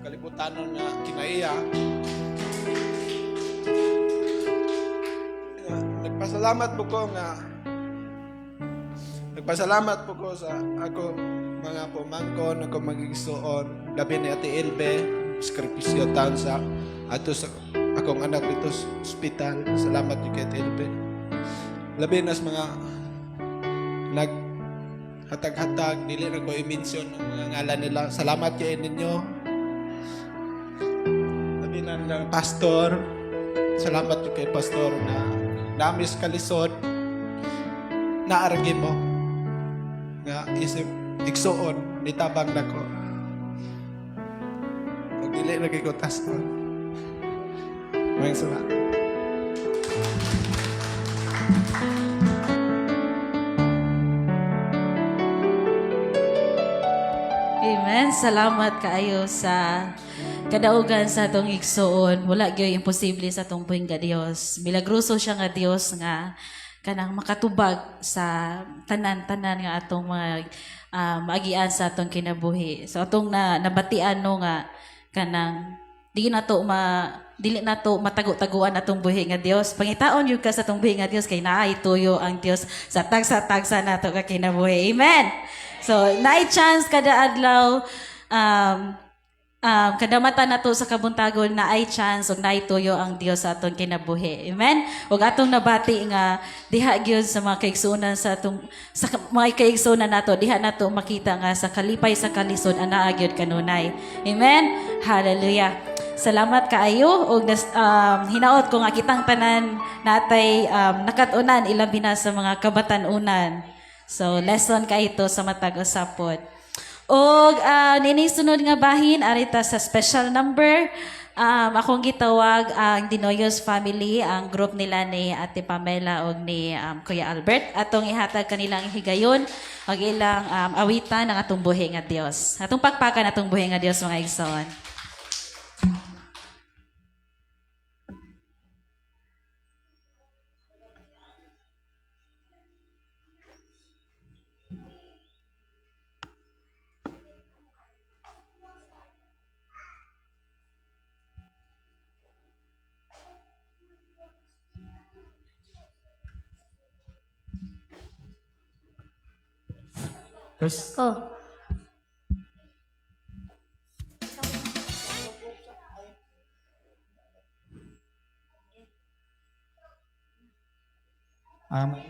kalibutanon nga kinaiya. Nagpasalamat po ko nga nagpasalamat po ko sa ako mga pumangkon, ako magigsuon, labi ni Ate Elbe, sakripisyo taon sa ato sa akong anak dito sa ospital. Salamat yung kay Ate Elbe. Labi na sa mga nag hatag-hatag, dili na ko i-mention ang mga ngalan nila. Salamat kay ninyo. Labi na ng pastor. Salamat yung kay pastor na namis kalisod naaragi mo nga isip igsuon nitabang nako. Pag dili na kay ko taskon. Maraming salamat. Amen. Salamat kaayo sa kadaugan sa atong igsuon. Wala gyud imposible sa atong buhing nga Dios. Milagroso siya nga Dios nga kanang makatubag sa tanan-tanan nga atong mga maagian sa atong kinabuhi. So atong nabatian no nga kanang dili nato matago-taguan atong buhi nga Dios. Pangitaon gyud ka sa atong buhi nga Dios kay naay tuyo ang Dios sa tagsa-tagsa nato ka kinabuhi. Amen. So naay chance kada adlaw kada mata nato sa kabuntagon naay chance ug naay tuyo ang Dios sa atong kinabuhi. Amen. Ug atong nabati nga diha gyud sa mga kaigsuonan sa atong sa mga kaigsuonan nato diha nato makita nga sa kalipay sa kalisod anaa gyud kanunay. Amen. Hallelujah. Salamat kaayo ug hinaot ko nga kitang tanan natay nakat-unan ilabi na sa mga kabatan-unan. So lesson kay ito sa matag usapod. Og nining sunod nga bahin arita sa special number. Akong gitawag ang Dinoyos family, ang group nila ni Ate Pamela og ni Kuya Albert. Atong ihatag kanilang higayon og ilang awitan ang atong buhi nga Dios. Atong pakpakan atong buhi nga Dios mga igsoon. First, Ko.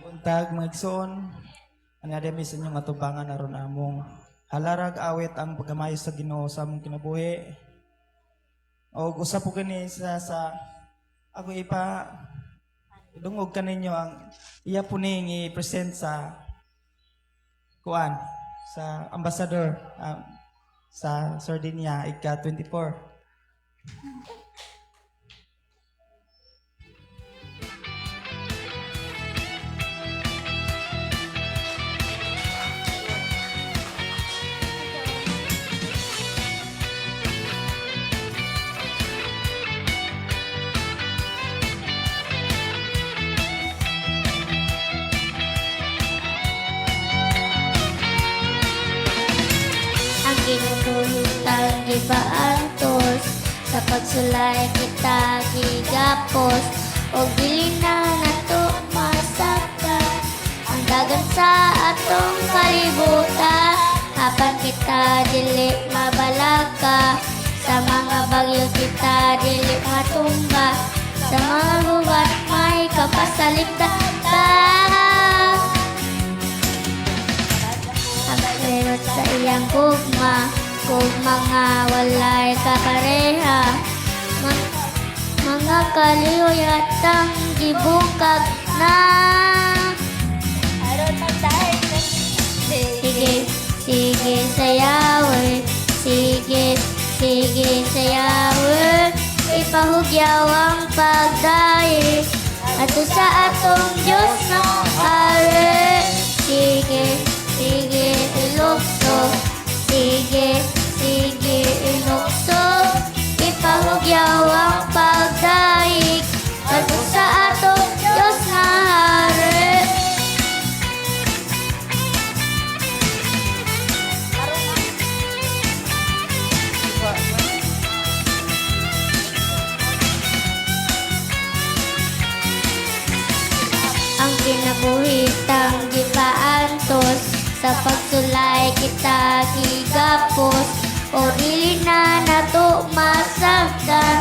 Buntag mga igsoon, ang ademi sa inyong atubangan aron among halarag awit ang pagkamayo sa Ginoo sa among kinabuhi. Og usa po kini sa ako ipa dungog kaninyo ang iya po ning i-present sa kuan sa ambassador sa Sardinia ika 24. gipaantos, sa pagsulay kita gigapos, o dili na nato masabtan ang dagan sa atong kalibutan. Apan kita dili mabalaka, sa mga bagyo kita dili matumba, sa mga gubat may kapasalipdan ta. Ang perot sa iyang gugma, kung mga walay kapareha, mga kaliyuyatang gibungkag na. Sige, sige sayawe, sige, sige sayawe, ipahugyaw ang pagdaig ato sa atong Diyos na hari. Sige, sige, ilukso, sige, sige, ilukso, ipahugyaw ang pagdaig ato sa atong Diyos na hari. Ang kinabuhitang gipaantos, sa pagsulay kita gigapos, o dili na nato masabtan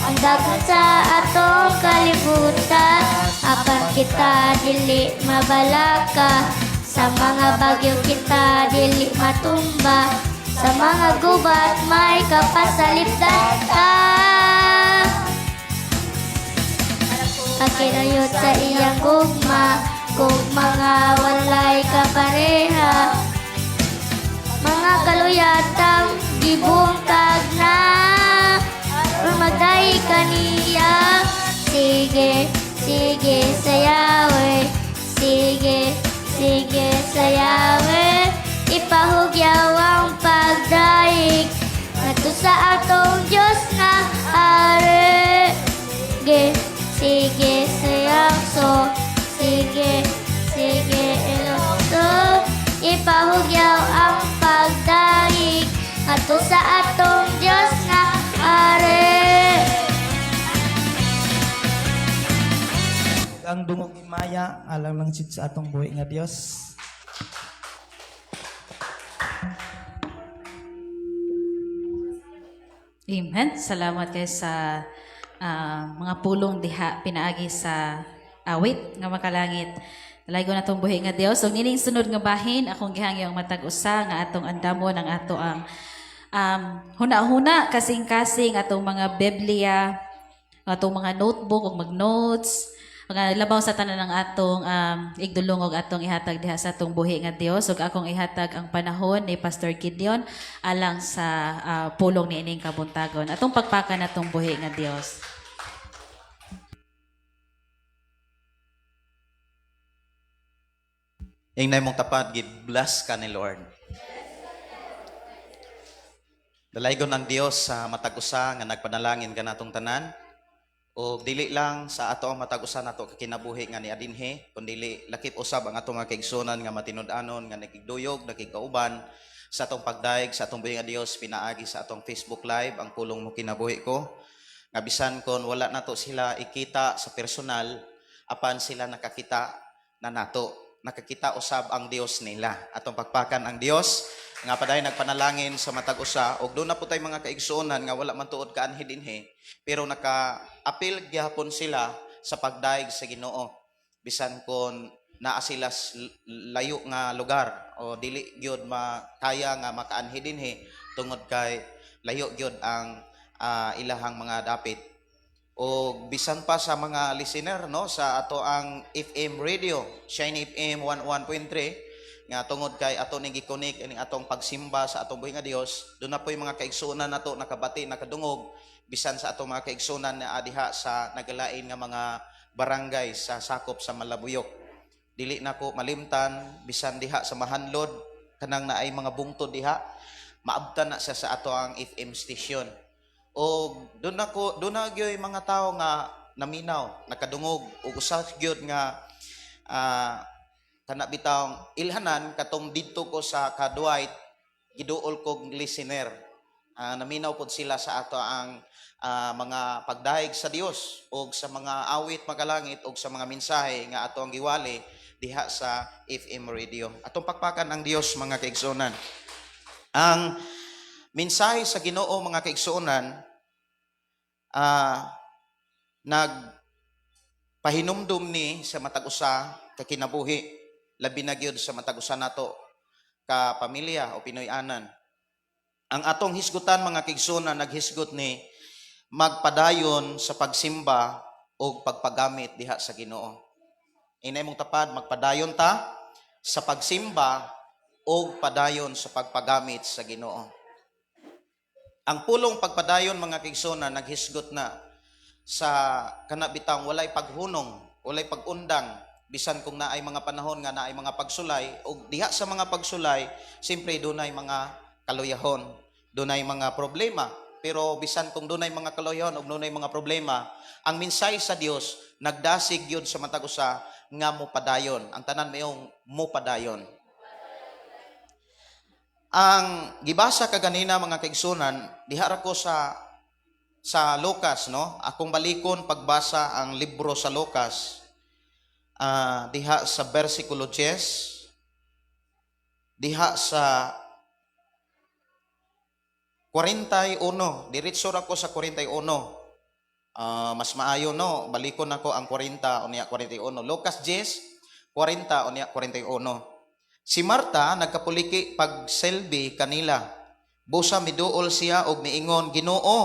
ang dagan sa atong kalibutan. Apan kita dili mabalaka, sa mga bagyo kita dili matumba, sa mga gubat may kapasalipdan ta. Pakinuyot sa iyang gugma, kung mga walay kapareha, mga kaluyatang gibungkag na, magdahi kaniya. Sige, sige, sayawe, sige, sige, sayawe, ipahugyaw ang pagdaig ngadto sa atong Diyos na ari. Sige, sige, sayakso, sige, sige, ilokso, ipahugyaw ang pagdaig ngadto sa atong Diyos nga ari. Ang dungog himaya alang lang jud sa atong buhi nga Dios. Amen. Salamat kay sa mga pulong diha pinaagi sa awit nga makalangit. Dalaygon natong buhi nga Dios. Ug nining sunod nga bahin akong gihangyo ang matag usa nga atong andamon ang ato ang huna-huna, kasing-kasing atong mga Biblia, atong mga notebook ug mag-notes, mga labaw sa tanan ng atong igdulong og atong ihatag diha sa atong buhi nga Dios. Ug akong ihatag ang panahon ni Pastor Gideon alang sa pulong niining kabuntagon, atong pagpakan atong buhi nga Dios. Ingnay mong tapat, gi-bless ka ni Lord. Dalaygon ang Dios sa matag usa nga nagpanalangin kanatong tanan. O dili lang sa ato ang matag usa nato kakinabuhi nga niadinhi, kundi lakip usab ang atong mga kaigsunan nga matinud-anon nga nakigduyog, nakigkauban sa atong pagdayeg sa atong buhi nga Dios pinaagi sa atong Facebook Live ang pulong mo kinabuhi ko. Nga bisan kon wala nato sila ikita sa personal, apan sila nakakita na nato. Nakakita usab ang Dios nila. Atong pagpakan ang Dios nga padayon nagpanalangin sa matag usa, og doon na po tay mga kaigsuonan nga wala man tuod kaanhi dinhi, pero naka-apil gihapon sila sa pagdayeg sa Ginoo bisan kon naa sila layo nga lugar o dili gyud makaya nga makaanhi dinhi tungod kay layo gyud ang ilahang mga dapit. O bisan pa sa mga listener, no, sa ato ang FM radio Shine FM 101.3, nga tungod kay ato ning gi-connect ining atong pagsimba sa atong buhi nga Dios, doon na po yung mga kaigsuonan nato nakabati, nakadungog bisan sa atong mga kaigsuonan na adiha sa nagalain nga mga barangay sa sakop sa Malabuyok. Dili na ko malimtan bisan diha sa Mahanlod, kanang naay mga bungtod diha, maabtan na siya sa ato ang FM station. O doon ako, doon na gyud mga tao nga naminaw, nakadungog, ug usa gyud nga kana bitawng ilhanan katong didto ko sa Kadwait, giduol kog listener. Naminaw pod sila sa ato ang mga pagdayeg sa Dios og sa mga awit magalangit og sa mga mensahe nga ato ang giwali diha sa FM radio. Atong pakpakan ang Dios, mga kaigsuonan. Ang mensahe sa Ginoo, mga kaigsuonan, nag pahinumdum ni sa matag usa ka kinabuhi, labi na gyud sa matag usa nato ka pamilya o Pinoy-anan. Ang atong hisgutan, mga kaigsuonan, naghisgot ni magpadayon sa pagsimba o pagpagamit diha sa Ginoo. Inay mong tapad, magpadayon ta sa pagsimba o padayon sa pagpagamit sa Ginoo. Ang pulong pagpadayon, mga kaigsuonan, naghisgot na sa kana bitang walay paghunong, walay pagundang, bisan kung naay mga panahon nga naay mga pagsulay og diha sa mga pagsulay, siyempre dunay mga kaluyahon, dunay mga problema. Pero bisan kung dunay mga kaluyahon og dunay mga problema, ang mensahe sa Dios nagdasig yun sa matag usa nga mopadayon. Ang tanan mayong mopadayon. Ang gibasa kaganina, mga kaigsunan, diha ra ko sa Lucas, no? Akong balikon pagbasa ang libro sa Lucas, diha sa versikulo 10, diha sa 41, diretso ra ko sa 41. Mas maayo, no, balikon nako ang 40 unya 41. Lucas 10, 40 unya 41. Si Marta nagkapuliki pagselbi kanila. Busa miduol siya og miingon, "Ginoo,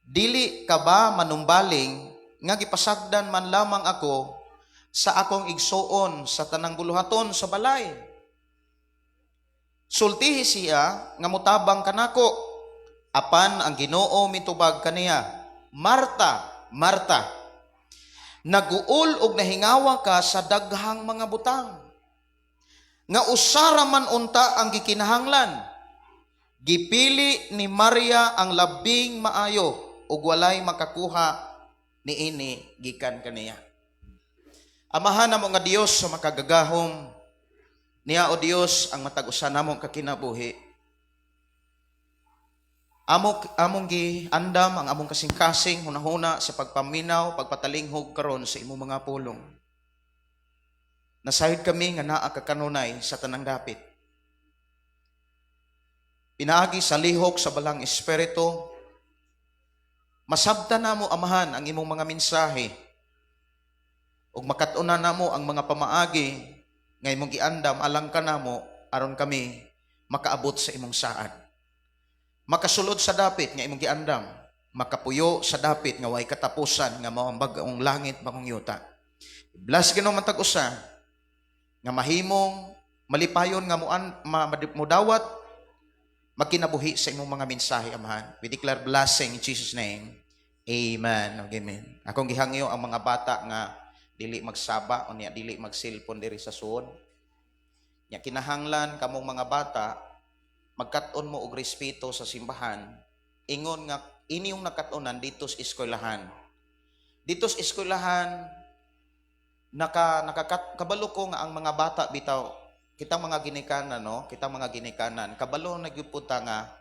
dili ka ba manumbaling nga gipasagdan man lamang ako sa akong igsuon sa tanang buluhaton sa balay? Sultihi siya nga mutabang kanako." Apan ang Ginoo mitubag kaniya, "Marta, Marta, naguol og nahingawa ka sa daghang mga butang. Nga usara man unta ang gikinahanglan. Gipili ni Maria ang labing maayo ug walay makakuha niini gikan kaniya." Amahan namo nga Dios sa makagagahom, niya o Dios ang matag usa namo ka kinabuhi. Among giandam ang among kasing-kasing hunahuna sa pagpaminaw, pagpatalinghog karon sa imong mga pulong. Nasayod kami nga naa ka kanunay sa tanang dapit. Pinaagi sa lihok sa Balaang Espiritu, masabta namo, Amahan, ang imong mga mensahe ug makat-unan namo ang mga pamaagi nga imong giandam alang kanamo aron kami makaabot sa imong saad. Makasulod sa dapit nga imong giandam, makapuyo sa dapit nga way katapusan nga mao ang bag-ong langit, bagong yuta. Bless, Ginoo, matag usa nga mahimong malipayon nga muan mudawat magkinabuhi sa imong mga mensahe, Amahan. We declare blessing in Jesus' name. Amen. Amen. Akong gihangyo ang mga bata nga dili magsaba o niya dili mag-cellphone diri sa suod. Nya kinahanglan kamong mga bata magkat-on mo og respeto sa simbahan, ingon nga inyong nakat-onan dito sa eskwelahan. Dito sa eskwelahan naka nakakat kabalo ko nga ang mga bata bitaw, kitang mga ginikanan, no, kitang mga ginikanan, kabalo na gyud pud ta nga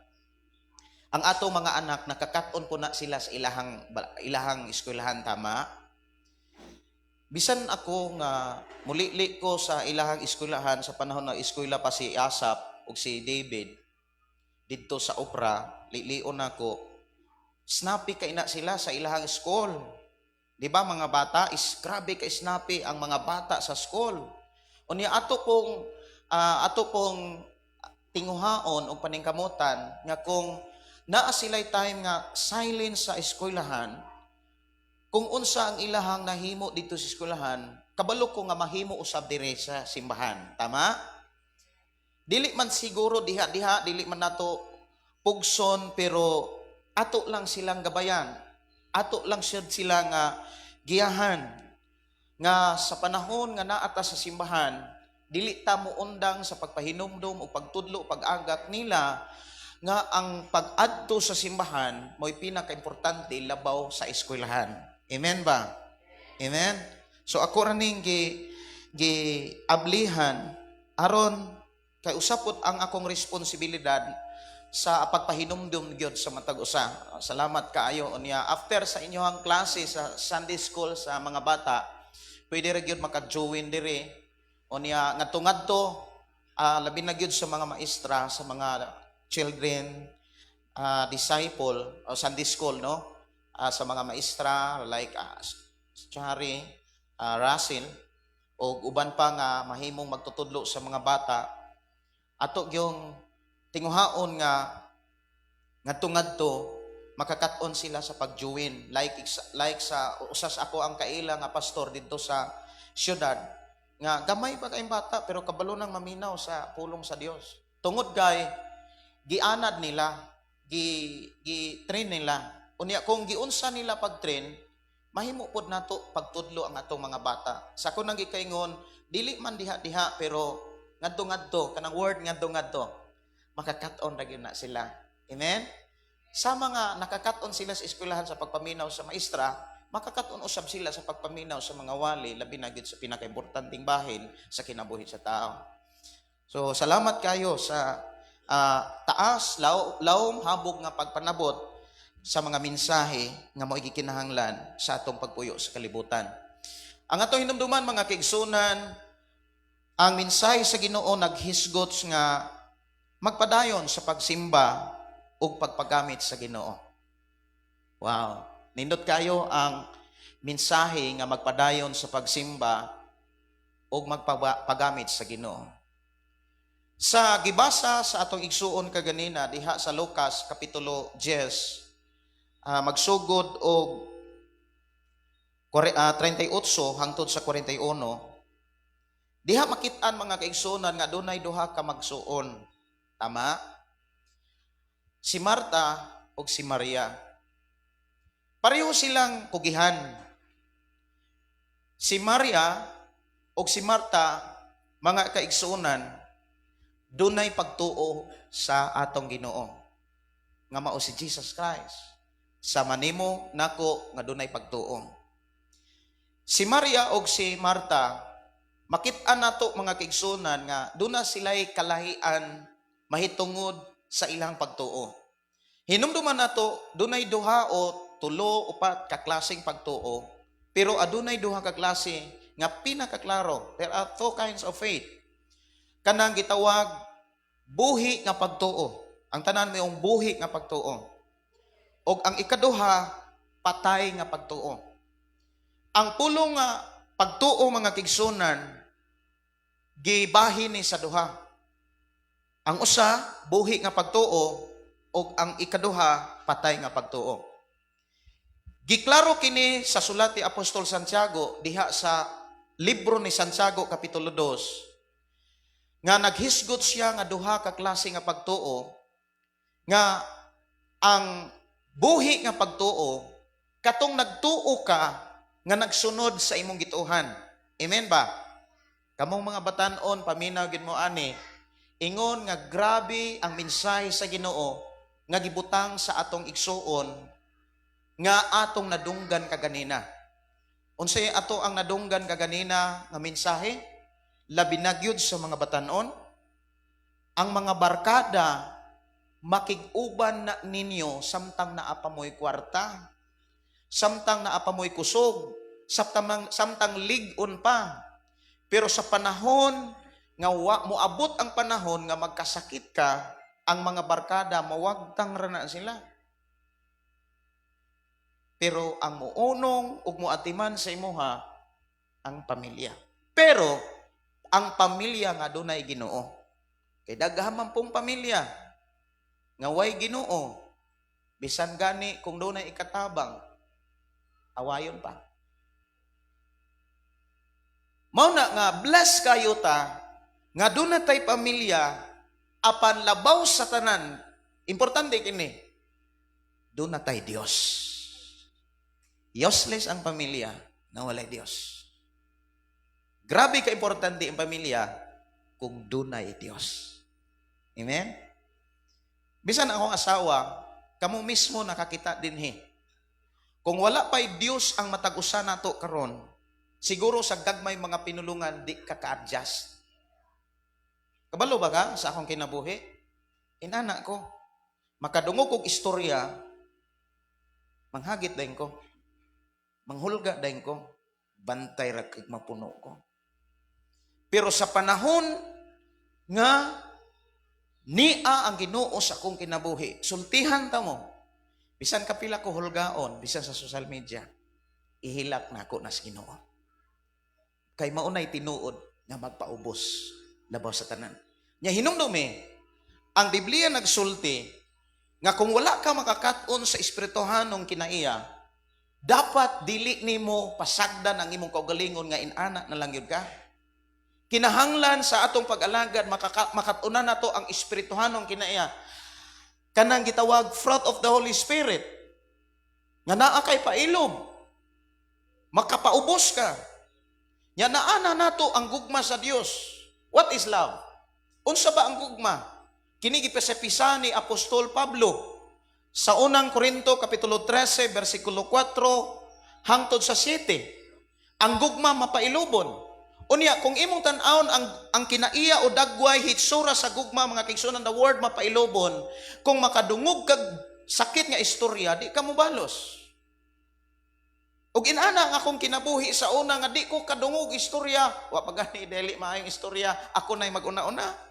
ang ato mga anak nakakat-on po na sila sa ilahang eskwelahan, tama? Bisan ako nga mulili ko sa ilahang eskwelahan sa panahon ng eskwela pa si Asap ug si David didto sa Opra, lilion nako, snappy kay na sila sa ilahang school. Di ba, mga bata is grabe ka snappy ang mga bata sa school. Unya ato pong tinguhaon og paningkamutan nga kung naa sila'y time nga silent sa eskwelahan, kung unsa ang ilahang nahimo dito sa eskwelahan, kabalo ko nga mahimo usab dire sa simbahan. Tama? Dili man siguro diha-diha, dili man nato pugson, pero ato lang silang gabayan. Ato lang siya sila nga giyahan. Nga sa panahon nga naata sa simbahan, dili ta moundang sa pagpahinumdum o pagtudlo, pag-agak nila nga ang pag-adto sa simbahan mo'y pinakaimportante labaw sa eskwelahan. Amen ba? Amen? So ako ra ning gi gi ablihan aron kay usapot ang akong responsibilidad. sa pagpahinumdum gyud sa matag usa. Salamat kaayo. Unya after sa inyohang klase sa Sunday school sa mga bata, pwede ra gyud maka-join diri. Unya ngadto-ngadto, labi na gyud sa mga maestra, sa mga children disciple o Sunday school, no? Sa mga maestra like Chari, Russell o uban pa nga mahimong magtutudlo sa mga bata, ato yung tinguhaon nga ngadto-ngadto makakat-on sila sa pag-join, like sa usa sa ako ang kaila nga pastor didto sa syudad nga gamay pa kayong bata pero kabalo nang maminaw sa pulong sa Dios tungod kay gianad nila, gi gi train nila. Unya kung giunsa nila pag-train, mahimo pod nato pagtudlo ang atong mga bata. Sa ako nang gikaingon, dili man diha-diha pero ngadto-ngadto, kanang word ngadto-ngadto, makakat-on ra gyud na sila. Amen. Sa mga nakakat-on sila sa eskwelahan sa pagpaminaw sa maestra, makakat-on usab sila sa pagpaminaw sa mga wali, labi na gyud sa pinakaimportanteng bahin sa kinabuhi sa tao. So salamat kayo sa taas lawom habog nga pagpanabot sa mga mensahe nga mao gikinahanglan sa atong pagpuyo sa kalibutan. Ang atong hinumduman, mga kaigsunan, ang mensahe sa Ginoo naghisgot nga magpadayon sa pagsimba ug pagpagamit sa Ginoo. Wow. Nindot kayo ang mensahe nga magpadayon sa pagsimba ug magpagamit sa Ginoo. Sa gibasa sa atong igsuon kaganina diha sa Lucas kapitulo 10, magsugod og 38 hangtod sa 41, diha makit-an, mga kaigsuonan, nga dunay duha ka magsuon. Tama? Si Marta ug si Maria. Pareho silang kugihan. Si Maria ug si Marta, mga kaigsuonan, dunay pagtuo sa atong Ginoo nga mao si Jesus Christ. Sama nimo nako nga dunay pagtuo. Si Maria og si Marta, makit-an nato, mga kaigsuonan, nga duna sila'y kalahian mahitungod sa ilang pagtuo. Hinumduman nato, dunay duha o tulo, upat ka klaseng pagtuo, pero adunay duha ka klase nga pinakaklaro. There are two kinds of faith. Kanang gitawag buhi nga pagtuo. Ang tanan mayong buhi nga pagtuo. Og ang ikaduha, patay nga pagtuo. Ang pulong nga pagtuo, mga kaigsunan, gibahin ni sa duha. Ang usa, buhi nga pagtuo, ug ang ikaduha, patay nga pagtuo. Giklaro kini sa sulat ni Apostol Santiago diha sa libro ni Santiago kapitulo 2 nga naghisgot siya nga duha ka klase nga pagtuo, nga ang buhi nga pagtuo katong nagtuo ka nga nagsunod sa imong gituohan. Amen ba? Kamong mga batanon, paminaw gid mo ani, ingon nga grabe ang mensahe sa Ginoo nga gibutang sa atong igsuon nga atong nadunggan kaganina. Unsay ato ang nadunggan kaganina nga mensahe? Labi na gyud sa mga batanon, ang mga barkada makig-uban na ninyo samtang naa pa mo'y kwarta, samtang naa pa mo'y kusog, samtang lig-on pa. Pero sa panahon nga moabot ang panahon nga magkasakit ka, ang mga barkada mawagtang ra na sila. Pero ang muunong ug muatiman sa imuha ang pamilya. Pero ang pamilya nga dunay Ginoo. Kay daghan man pong pamilya nga way Ginoo, bisan gani kung dunay ikatabang, awayon pa. Mao na nga bless kayo ta nga duna tay pamilya, apan labaw sa tanan, importante kini, duna tay Dios. Useless ang pamilya na walay Dios. Grabe ka importante ang pamilya kung dunay Dios. Amen? Bisan akong asawa, kamo mismo nakakita dinhi. Kung wala pa'y Dios ang matag-usa nato karon, siguro sa gagmay mga pinulungan di ka ka-adjust. Kabalo ba ka sa akong kinabuhi? Inana ko. Makadungog og istorya, manghagit dayon ko. Manghulga dayon ko. Bantay ra kag mapuno ko. Pero sa panahon nga nia ang Ginoo sa akong kinabuhi, sultihan ta mo. Bisan kapila ko hulgaon, bisan sa social media, ihilak na ako na sa Ginoo. Kay maunay tinuod nga magpaubos labaw sa tanan. Nya hinumdumi, ang Biblia nagsulti nga kung wala ka makakat-on sa espirituhanong kinaiya, dapat dili nimo pasagdan ang imong kaugalingon nga inana na lang yun ka. Kinahanglan sa atong pag-alagad makat-unan nato ang espirituhanong kinaiya. Kanang gitawag fruit of the Holy Spirit. Nga naa kay pailob. Makapaubos ka. Nya naa na nato ang gugma sa Dios. What is love? Unsa ba ang gugma? Kini gipesa-pisa ni Apostol Pablo sa Unang Korinto kapitulo 13 bersikulo 4 hangtod sa 7. Ang gugma mapailubon. Unya, kung imong tan-awon ang kinaiya o dagway hitsura sa gugma, mga kaigsuonan, the word mapailubon, kung makadungog kag sakit nga istorya, di ka mobalos. Ug inana ang akong kinabuhi sa una nga di ko kadungog istorya, wa pa gani dili maayong istorya, ako na'y maguna-una.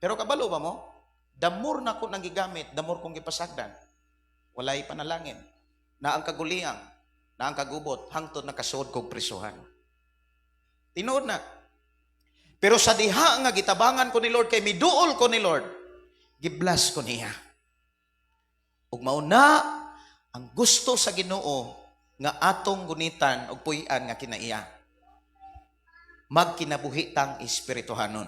Pero kabalo ba mo? The more na ko nang gigamit, the more kong gipasagdan. Walay panalangin. Na ang kaguliyang, na ang kagubot, hangtod nakasuod kog prisuhan. Tinuod na. Pero sa diha nga gitabangan ko ni Lord, kay miduol ko ni Lord, gibless ko niya. Ug mao na ang gusto sa Ginoo nga atong gunitan og puy-an nga kinaiya. Magkinabuhi tang espirituhanon.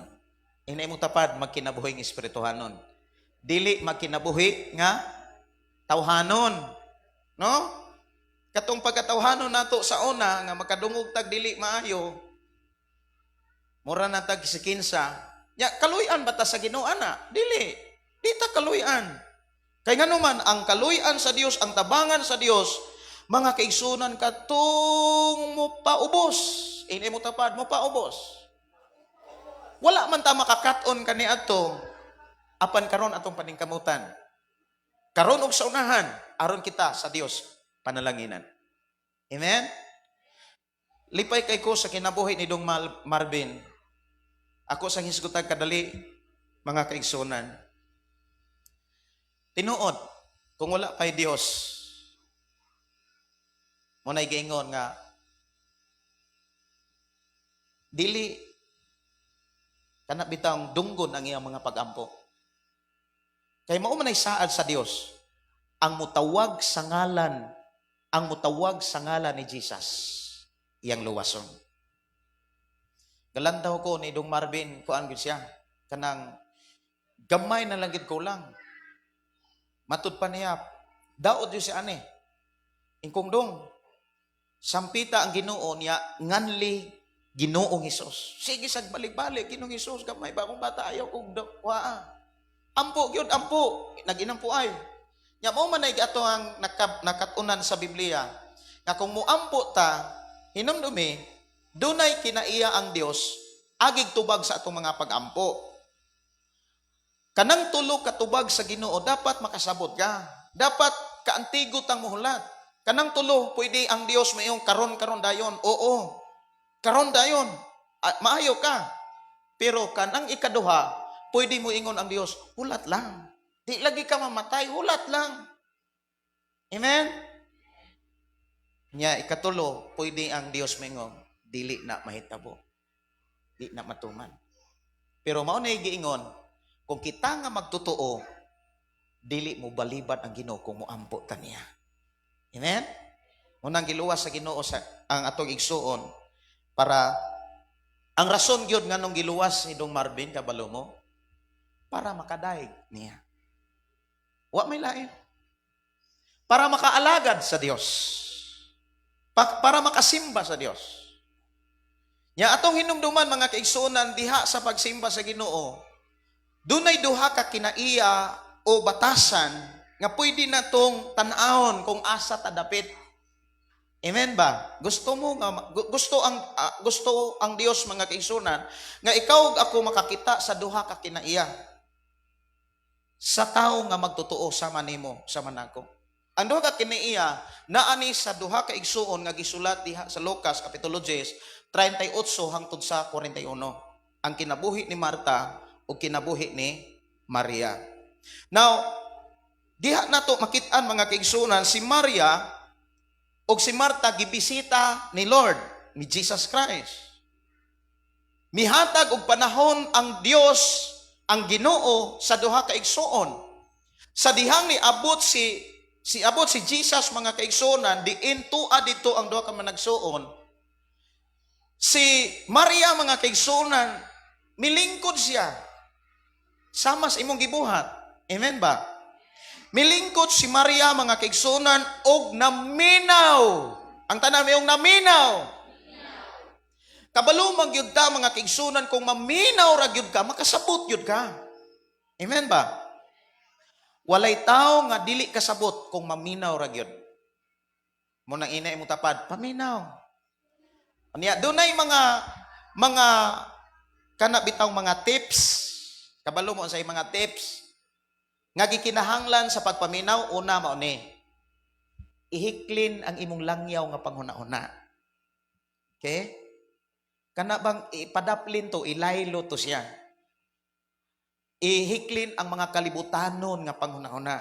Inay mo tapad, magkinabuhi ng espirituhanon. Dili magkinabuhi nga tawhanon. No? Katong pagkatawhanon nato sa una nga makadungog tag dili maayo, mura na tag sikinsa. Ya, kaluy-an ba ta sa Ginoo ana? Dili. Di ta kaluy-an. Kay ngano man ang kaluy-an sa Dios, ang tabangan sa Dios, mga kaigsunan, katong mo paubos. Ini mo tapad, mo paubos. Wala man ta makakat-on kani adto apan karon atong paningkamutan. Karon og sa unahan, aron kita sa Dios panalanginan. Amen? Lipay kay ko sa kinabuhi ni Dong Marvin. Ako sa hisgutag kadali, mga kaigsunan. Tinuod, kung wala pa'y Dios, mo na'y giingon nga dili kana bitang dunggon ang iyang mga pag-ampo. Kay mao man ay saad sa Dios ang mutawag sa ngalan, ang mutawag sa ngalan ni Jesus, iyang luwason. Galantaw ko ni Dong Marvin, kuan gyud siya, kanang gamay na lang gid kulang. Matud pa niya, daot gyud siya ani. Ingkong dong, sampita ang Ginoo niya, nganli Ginoong Hesus. Sige sag balik-balik, Ginoong Hesus, gamay ba akong bata, ayaw kong waa. Ampo gyud, ampo, naginampo ay. Nya mo man ay ato ang nakatunan sa Biblia nga kung muampo ta, hinumdumi, dunay kinaiya ang Dios agig tubag sa atong mga pagampo. Kanang tulo katubag sa Ginoo, dapat makasabot ka. Dapat kaantigo tang muhulat. Kanang tulo, pwede ang Dios mayong karon-karon dayon. Oo. Karon dayon. Maayo ka. Pero kanang ikaduha, pwede mo ingon ang Dios, hulat lang. Di lagi ka mamatay, hulat lang. Amen? Nya ikatulo, pwede ang Dios maingon, dili na mahitabo. Di na matuman. Pero mao na giingon, kung kita nga magtotoo, dili mo balibad ang Ginoo kung moampo ta niya. Amen? Unang giluwas sa Ginoo sa ang atong igsuon para ang rason gyud nganong giluwas ni Dong Marvin, kabalo mo, para makadaig niya. Wa may lain. Para makaalagad sa Dios. Para makasimba sa Dios. Nya atong hinumduman, mga kaigsuonan, diha sa pagsimba sa Ginoo, dunay duha ka kinaiya o batasan nga pwede na tong tan-awon kung asa ta dapit. Amen ba? Gusto mo nga gusto ang Dios, mga kaigsuonan, nga ikaw ug ako makakita sa duha ka kinaiya. Sa tao nga magtotoo sama nimo, sama nako. Ang duha ka kinaiya naa ni sa duha ka igsuon nga gisulat diha sa Lucas kapitulo 10, 38 hangtod sa 41. Ang kinabuhi ni Marta ug kinabuhi ni Maria. Now, diha nato makit-an, mga kaigsuonan, si Maria ug si Marta gibisita ni Lord, ni Jesus Christ. Mihatag og panahon ang Dios, ang Ginoo, sa duha ka igsuon. Sa dihang ni abot si Jesus, mga kaigsuonan, diin tua dito ang duha ka managsuon. Si Maria, mga kaigsuonan, milingkod siya. Sama sa imong gibuhat. Amen ba? Milingkod si Maria, mga kaigsuonan, og naminaw. Ang tanan mayong naminaw. Kabalo man gyud ta, mga kaigsuonan, kung maminaw ra gyud ka, makasabot gyud ka. Amen ba? Walay tao nga dili kasabot kung maminaw ra gyud. Mao nang ingna imong tapad, paminaw. Anya, dunay mga kana bitaw mga tips. Kabalo mo sa mga tips nga gikinahanglan sa pagpaminaw. Una, mao ni ihiklin ang imong langyaw nga panghuna-huna. Okay? Kana bang ipadaplin to, ilaylo to siya. Ihiklin ang mga kalibutanon nga panghuna-huna.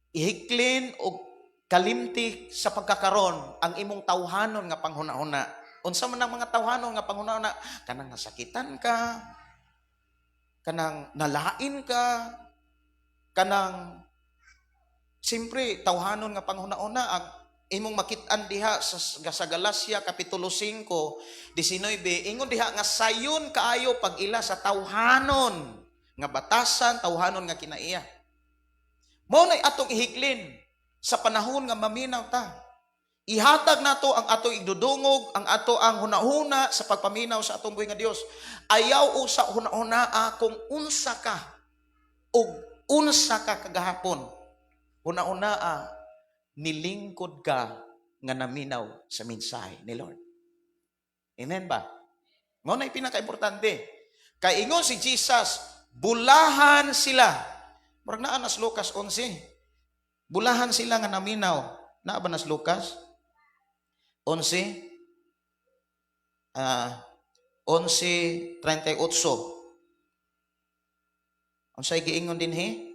Ihiklin og kalimti sa pagkakaron ang imong tawhanon nga panghuna-huna. Unsa man ang mga tawhanon nga panghuna-huna? Kanang nasakitan ka, kanang nalain ka, kanang siyempre tawhanon nga panghuna-huna ang imong makit-an diha sa Galacia kapitulo 5, 19, ingon diha nga sayon kaayo pag-ila sa tawhanon nga batasan, tawhanon nga kinaiya. Mao nay atong ihiklin sa panahon nga maminaw ta. Ihatag nato ang atong igdudungog, ang ato ang hunahuna sa pagpaminaw sa atong buhi nga Dios. Ayaw usa hunahunaa kung unsa ka ug unsa ka kagahapon. Hunahunaa nilingkod ka nga naminaw sa mensahe ni Lord. Amen ba? Mao na pinaka-importante. Kay ingon si Jesus, bulahan sila. Murag naa nas Lucas 11. Bulahan sila nga naminaw. Naa ba nas Lucas 11? 11:38. Unsay giingon dinhi?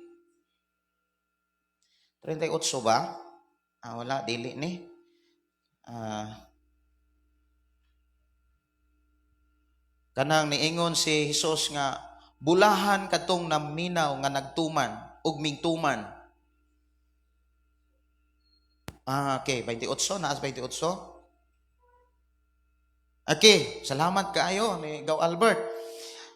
38 ba? Ah, wala, dili ni. Kanang niingon si Jesus nga bulahan katong naminaw nga nagtuman ug mingtuman. Ah, okay, 28, naas 28. Okay, salamat kaayo ni Gaw Albert.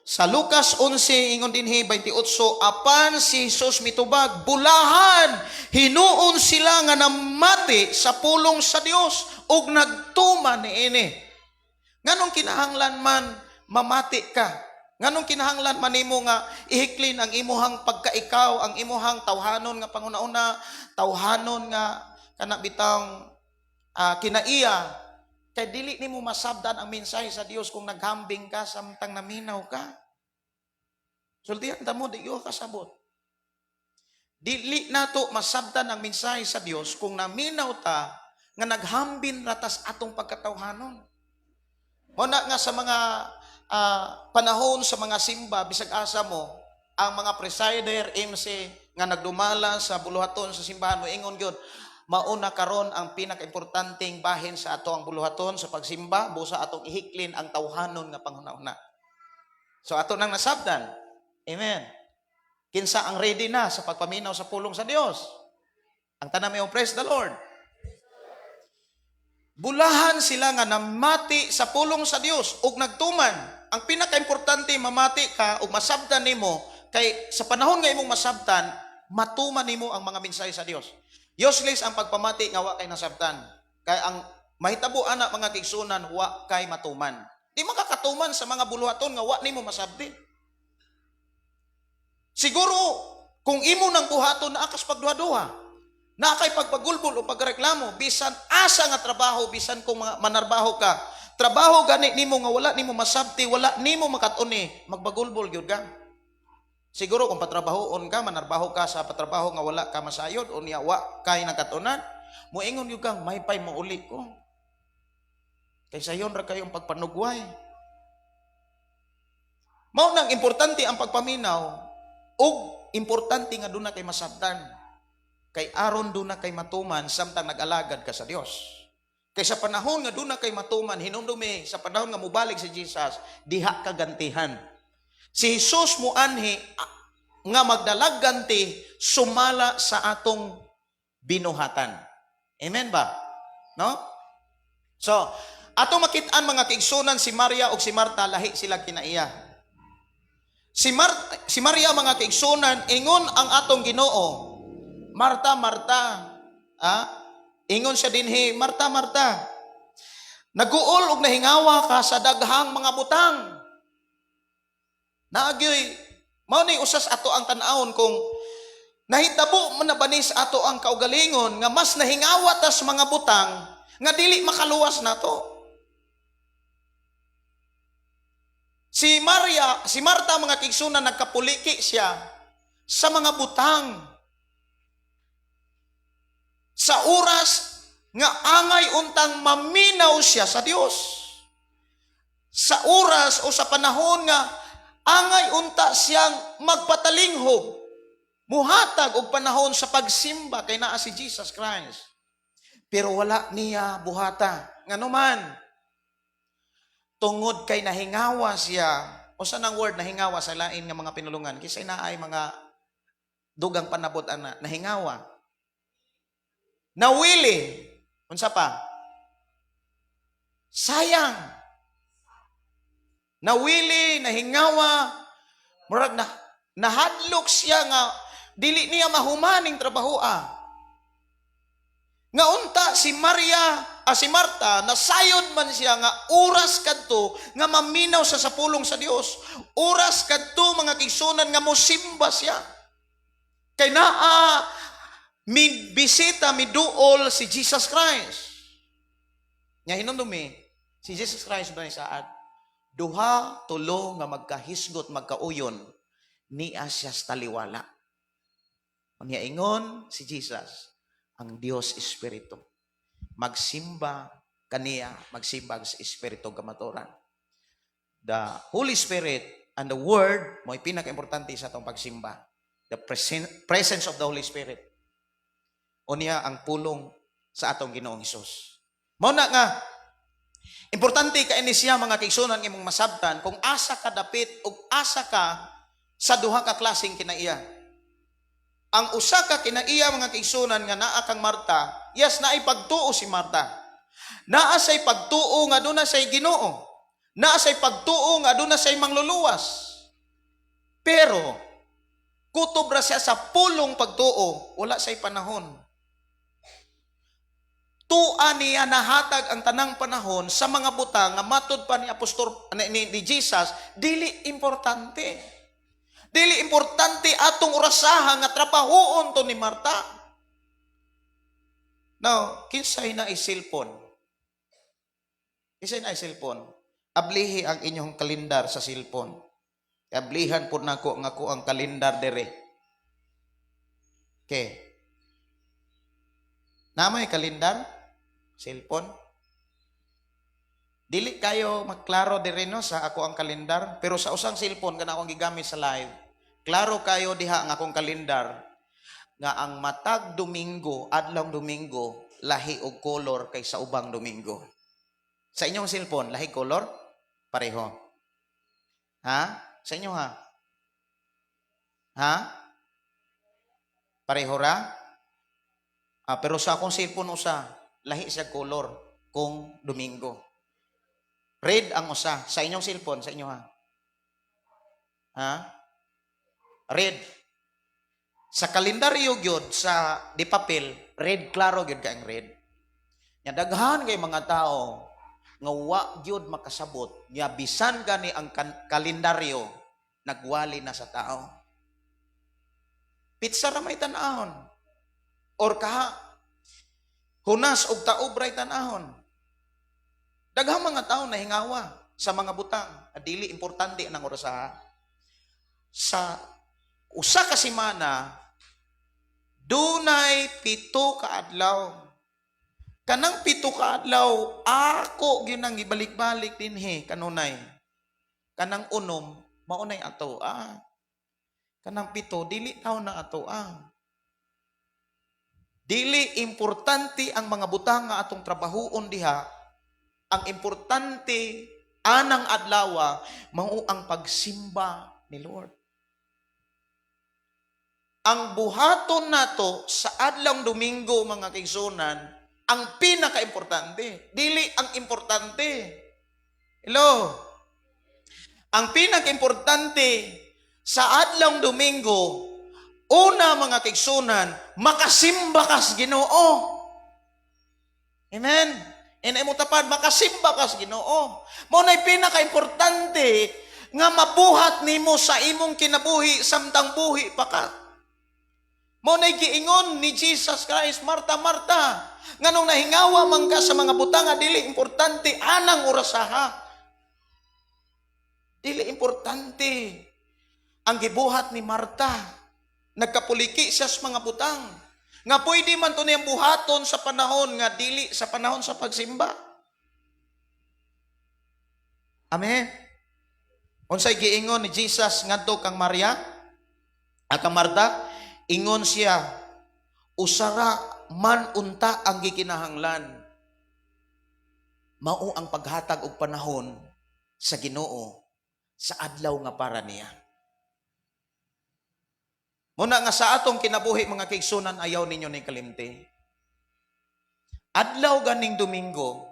Sa Lucas 11, ingon dinhi 28, apan si Jesus mitubag, "Bulahan hinuon sila nga namati sa pulong sa Dios ug nagtuman niini." Nganong kinahanglan man mamati ka? Nganong kinahanglan man nimo nga ihiklin ang imuhang pagkaikaw, ang imuhang tawhanon nga panghuna-una, tawhanon nga kana bitang kinaiya? Kay dili nimo masabdan ang mensahe sa Dios kung naghambing ka samtang naminaw ka. Sultihan ta mo, di ka kasabot. Dili nato masabdan ang mensahe sa Dios kung naminaw ta nga naghambin ratas atong pagkatawhanon. Mao na nga sa mga panahon sa mga simba, bisag asa mo, ang mga presider, MC nga nagdumala sa buluhaton sa simbahan mo, ingon gyud, mauna karon ang pinakaimportanteng bahin sa ato ang buluhaton sa pagsimba, busa atong ihiklin ang tawhanon nga panghuna-huna. So ato nang nasabdan. Amen. Kinsa ang ready na sa pagpaminaw sa pulong sa Dios? Ang tanan may praise the Lord. Bulahan sila nga namati sa pulong sa Dios ug nagtuman. Ang pinakaimportante, mamati ka ug masabtan nimo, kay sa panahon nga imong masabtan, matuman nimo ang mga mensahe sa Dios. Useless ang pagpamati nga wa kay nasabtan. Kay ang mahitabo ana, mga kaigsuonan, wa kay matuman. Di makakatuman sa mga buluhaton nga wa nimo masabti. Siguro kung imo nang buhaton, naa kas pagduha-duha. Naa kay pagpagulbol o pagreklamo, bisan asa nga trabaho, bisan kung mga manarbaho ka. Trabaho gani nimo nga wala nimo masabti, wala nimo makat-oni, magbagulbol gyud ka. Siguro kung patrabahoon ka, manarbaho ka sa patrabaho nga wala ka masayod o niya wa kay nakatunan, moingon gyud kang maypay mouli ko. Kay sayon ra kayong pagpanugway. Mao nang importante ang pagpaminaw ug importante nga duna kay masabtan. Kay aron duna kay matuman samtang nag-alagad ka sa Dios. Kay sa panahon nga duna kay matuman, hinumdumi sa panahon nga mobalik si Jesus, diha ka gantihan. Si Jesus muanhi nga magdalag ganti sumala sa atong binuhatan. Amen ba? No? So, atong makit-an, mga kaigsunan, si Maria ug si Marta, lahi sila kinaiya. Si Maria, mga kaigsunan, ingon ang atong Ginoo, "Marta, Marta," ah, ingon siya dinhi, "Marta, Marta, naguol og nahingawa ka sa daghang mga butang." Naagyoy, mao ni usas ato ang tan-awon kung nahitabo man na ba ni sa ato ang kaugalingon nga mas nahingawa ta sa mga butang nga dili makaluwas nato. Si Maria, si Marta, mga kaigsunan, nagkapuliki siya sa mga butang. Sa oras nga angay untang maminaw siya sa Dios. Sa oras o sa panahon nga angay unta siyang magpatalinghog, muhatag og panahon sa pagsimba kay naa si Jesus Christ. Pero wala niya buhata. Ngano man? Tungod kay nahingawa siya. Usa nang word nahingawa sa lain nga mga pinulungan? Kisay naay mga dugang panabot ana nahingawa? Nawili. Unsa pa? Sayang. Nawili, nahingawa, murag na nahadlok siya nga dili niya mahumaning trabahoa. Nga unta si Maria, si Marta, nasayod man siya nga oras kadto nga maminaw sa pulong sa Dios. Oras kadto, mga kaigsunan, nga mosimba siya. Kay naa mi bisita, miduol si Jesus Christ. Nya hinumdumi, si Jesus Christ ba saad? Duha, tulo nga magkahisgot, magkauyon, niya siya sa taliwala. Unya ingon si Jesus, ang Dios Espiritu. Magsimba kaniya, magsimba sa Espiritu kamatuoran. The Holy Spirit and the Word mo'y pinaka-importante sa atong pagsimba. The presence of the Holy Spirit. Unya ang pulong sa atong Ginoong Hesus. Mao na nga importante kay ni siya, mga kaigsunan, imong masabtan kung asa ka dapit ug asa ka sa duha ka klaseng kinaiya. Ang usa ka kinaiya, mga kaigsunan, nga naa kang Marta, yes, naay pagtuo si Marta. Naa say pagtuo nga duna say Ginoo. Naa say pagtuo nga duna say mangluluwas. Pero kutob ra siya sa pulong pagtuo, wala say panahon. Tua niya nahatag ang tanang panahon sa mga butang nga matud pa ni apostol ni Jesus dili importante. Dili importante atong orasaha nga trabahoon to ni Marta. Now, kinsay na cellphone? Kinsay na cellphone? Ablihi ang inyong kalendar sa cellphone. Ablihan po nako nga ko ang kalendar dere. Okay. Namay kalendar? Cellphone? Dili kayo magklaro diri, no, sa ako ang kalendar, pero sa usang cellphone kana akong gigamit sa live. Klaro kayo diha nga akong kalendar nga ang matag Domingo, adlawng Domingo, lahi og color kaysa ubang Domingo. Sa inyong cellphone, lahi color? Pareho. Ha? Sa inyo ha? Ha? Pareho ra? Ah, pero sa akong cellphone usa, lahi siya color kung Domingo. Red ang usa. Sa inyong cellphone, sa inyo ha? Ha? Red. Sa kalendaryo gyud sa di papel, red, klaro gyud ka ang red. Nya daghan kay mga tao nga wa gyud makasabot nya bisan gani ang kalendaryo nagwali na sa tao. Petsa ra may tan-ahon. Or kaha hunas og taob ray tan-ahon. Daghang mga tao nahingawa sa mga butang na dili importante ang orasaha. Sa Usa ka semana dunay 7 ka adlaw. Kanang 7 ka adlaw, ako gyud nang ibalik-balik dinhi kanunay. Kanang 6 maunay ato ah. Kanang 7 dili taw na ato ah. Dili importante ang mga butang nga atong trabahuon diha. Ang importante anang adlawa mao ang pagsimba ni Lord. Ang buhaton nato sa adlawng Domingo, mga kaigsunan, ang pinaka-importante. Dili ang importante. Hello? Ang pinaka-importante sa adlawng Domingo, una, mga kaigsunan, makasimba kas Ginoo. Amen? And imo tapad, makasimba kas Ginoo. Mao na'y pinaka-importante nga mabuhat nimo sa imong kinabuhi samtang buhi pa ka. Mao na'y giingon ni Jesus Christ, "Marta, Marta, nganong nahingawa man ka sa mga butang nga dili importante anang orasaha?" Dili importante ang gibuhat ni Marta. Nagkapuliki siya sa mga butang nga pwede man to niyang buhaton sa panahon nga dili sa panahon sa pagsimba. Amen. Unsay giingon ni Jesus ngadto kang Maria? Ah, kang Marta? Ingon siya, "Usara man unta ang gikinahanglan." Mao ang paghatag og panahon sa Ginoo sa adlaw nga para niya. Muna nga sa atong kinabuhi, mga kaigsunan, ayaw ninyo ni kalimti. Adlaw ganing Domingo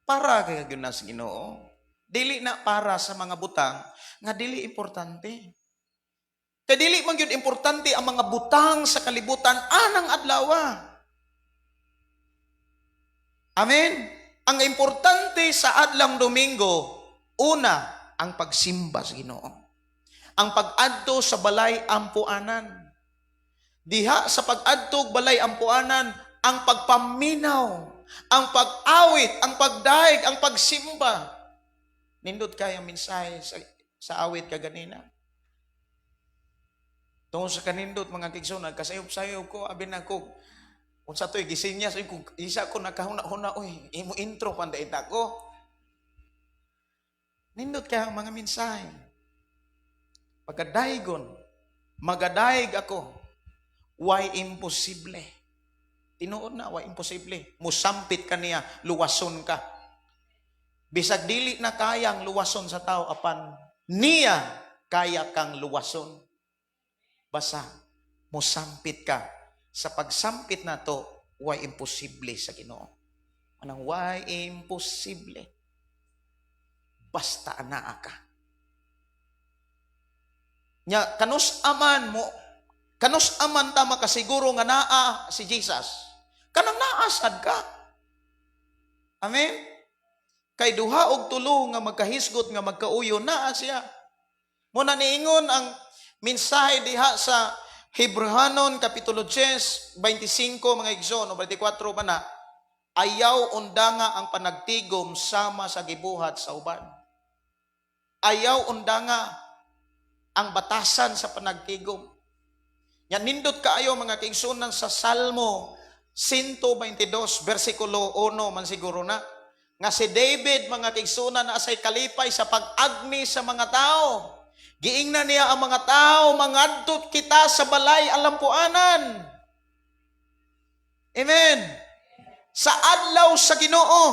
para kay gyud na sa Ginoo. Dili na para sa mga butang nga dili importante. Kay dili man gyud importante ang mga butang sa kalibutan anang adlawa. Amen. Ang importante sa adlawng Domingo, una, ang pagsimba sa Ginoo. Ang pag-adto sa balay ampuanan. Diha sa pag-adto og balay ampuanan, ang pagpaminaw, ang pag-awit, ang pagdayeg, ang pagsimba. Nindot kaya mensahe sa awit kaganina. Tungod sa kanindot, mga kaigsunan, kasayop-sayop ko, abi na ko, unsa to'y gisinyas, uy, kung isa ko nakahuna-huna, uy, imo intro pandaita ko. Nindot kaya ang mga mensahe. Pagkadaygon, magadayeg ako, why imposible? Tinuod na, why imposible? Musampit ka niya, luwason ka. Bisag dili na kayang luwason sa tao, apan niya kaya kang luwason. Basta, musampit ka. Sa pagsampit na to, why imposible sa Ginoo. Anong why imposible? Basta anaa ka. Nya kanus aman mo, kanus aman ta makasiguro nga naa si Jesus? Kanang naa sad ka. Amen? Kay duha og tulo nga magkahisgot nga magkauyo, naa siya. Muna niingon ang mensahe diha sa Hebrehanon kapitulo 10, 25, mga igsoon, o 24 ba na, ayaw undanga ang panagtigom sama sa gibuhat sa uban. Ayaw undanga ang batasan sa panagtigom. Yan, nindot kaayo, mga kaigsunan, sa Salmo 122 versikulo 1 man siguro na nga si David, mga kaigsunan, na asay kalipay sa pag-agni sa mga tao. Giingnan niya ang mga tao, "Mangadto kita sa balay alampuanan." Amen. Sa adlaw sa Ginoo.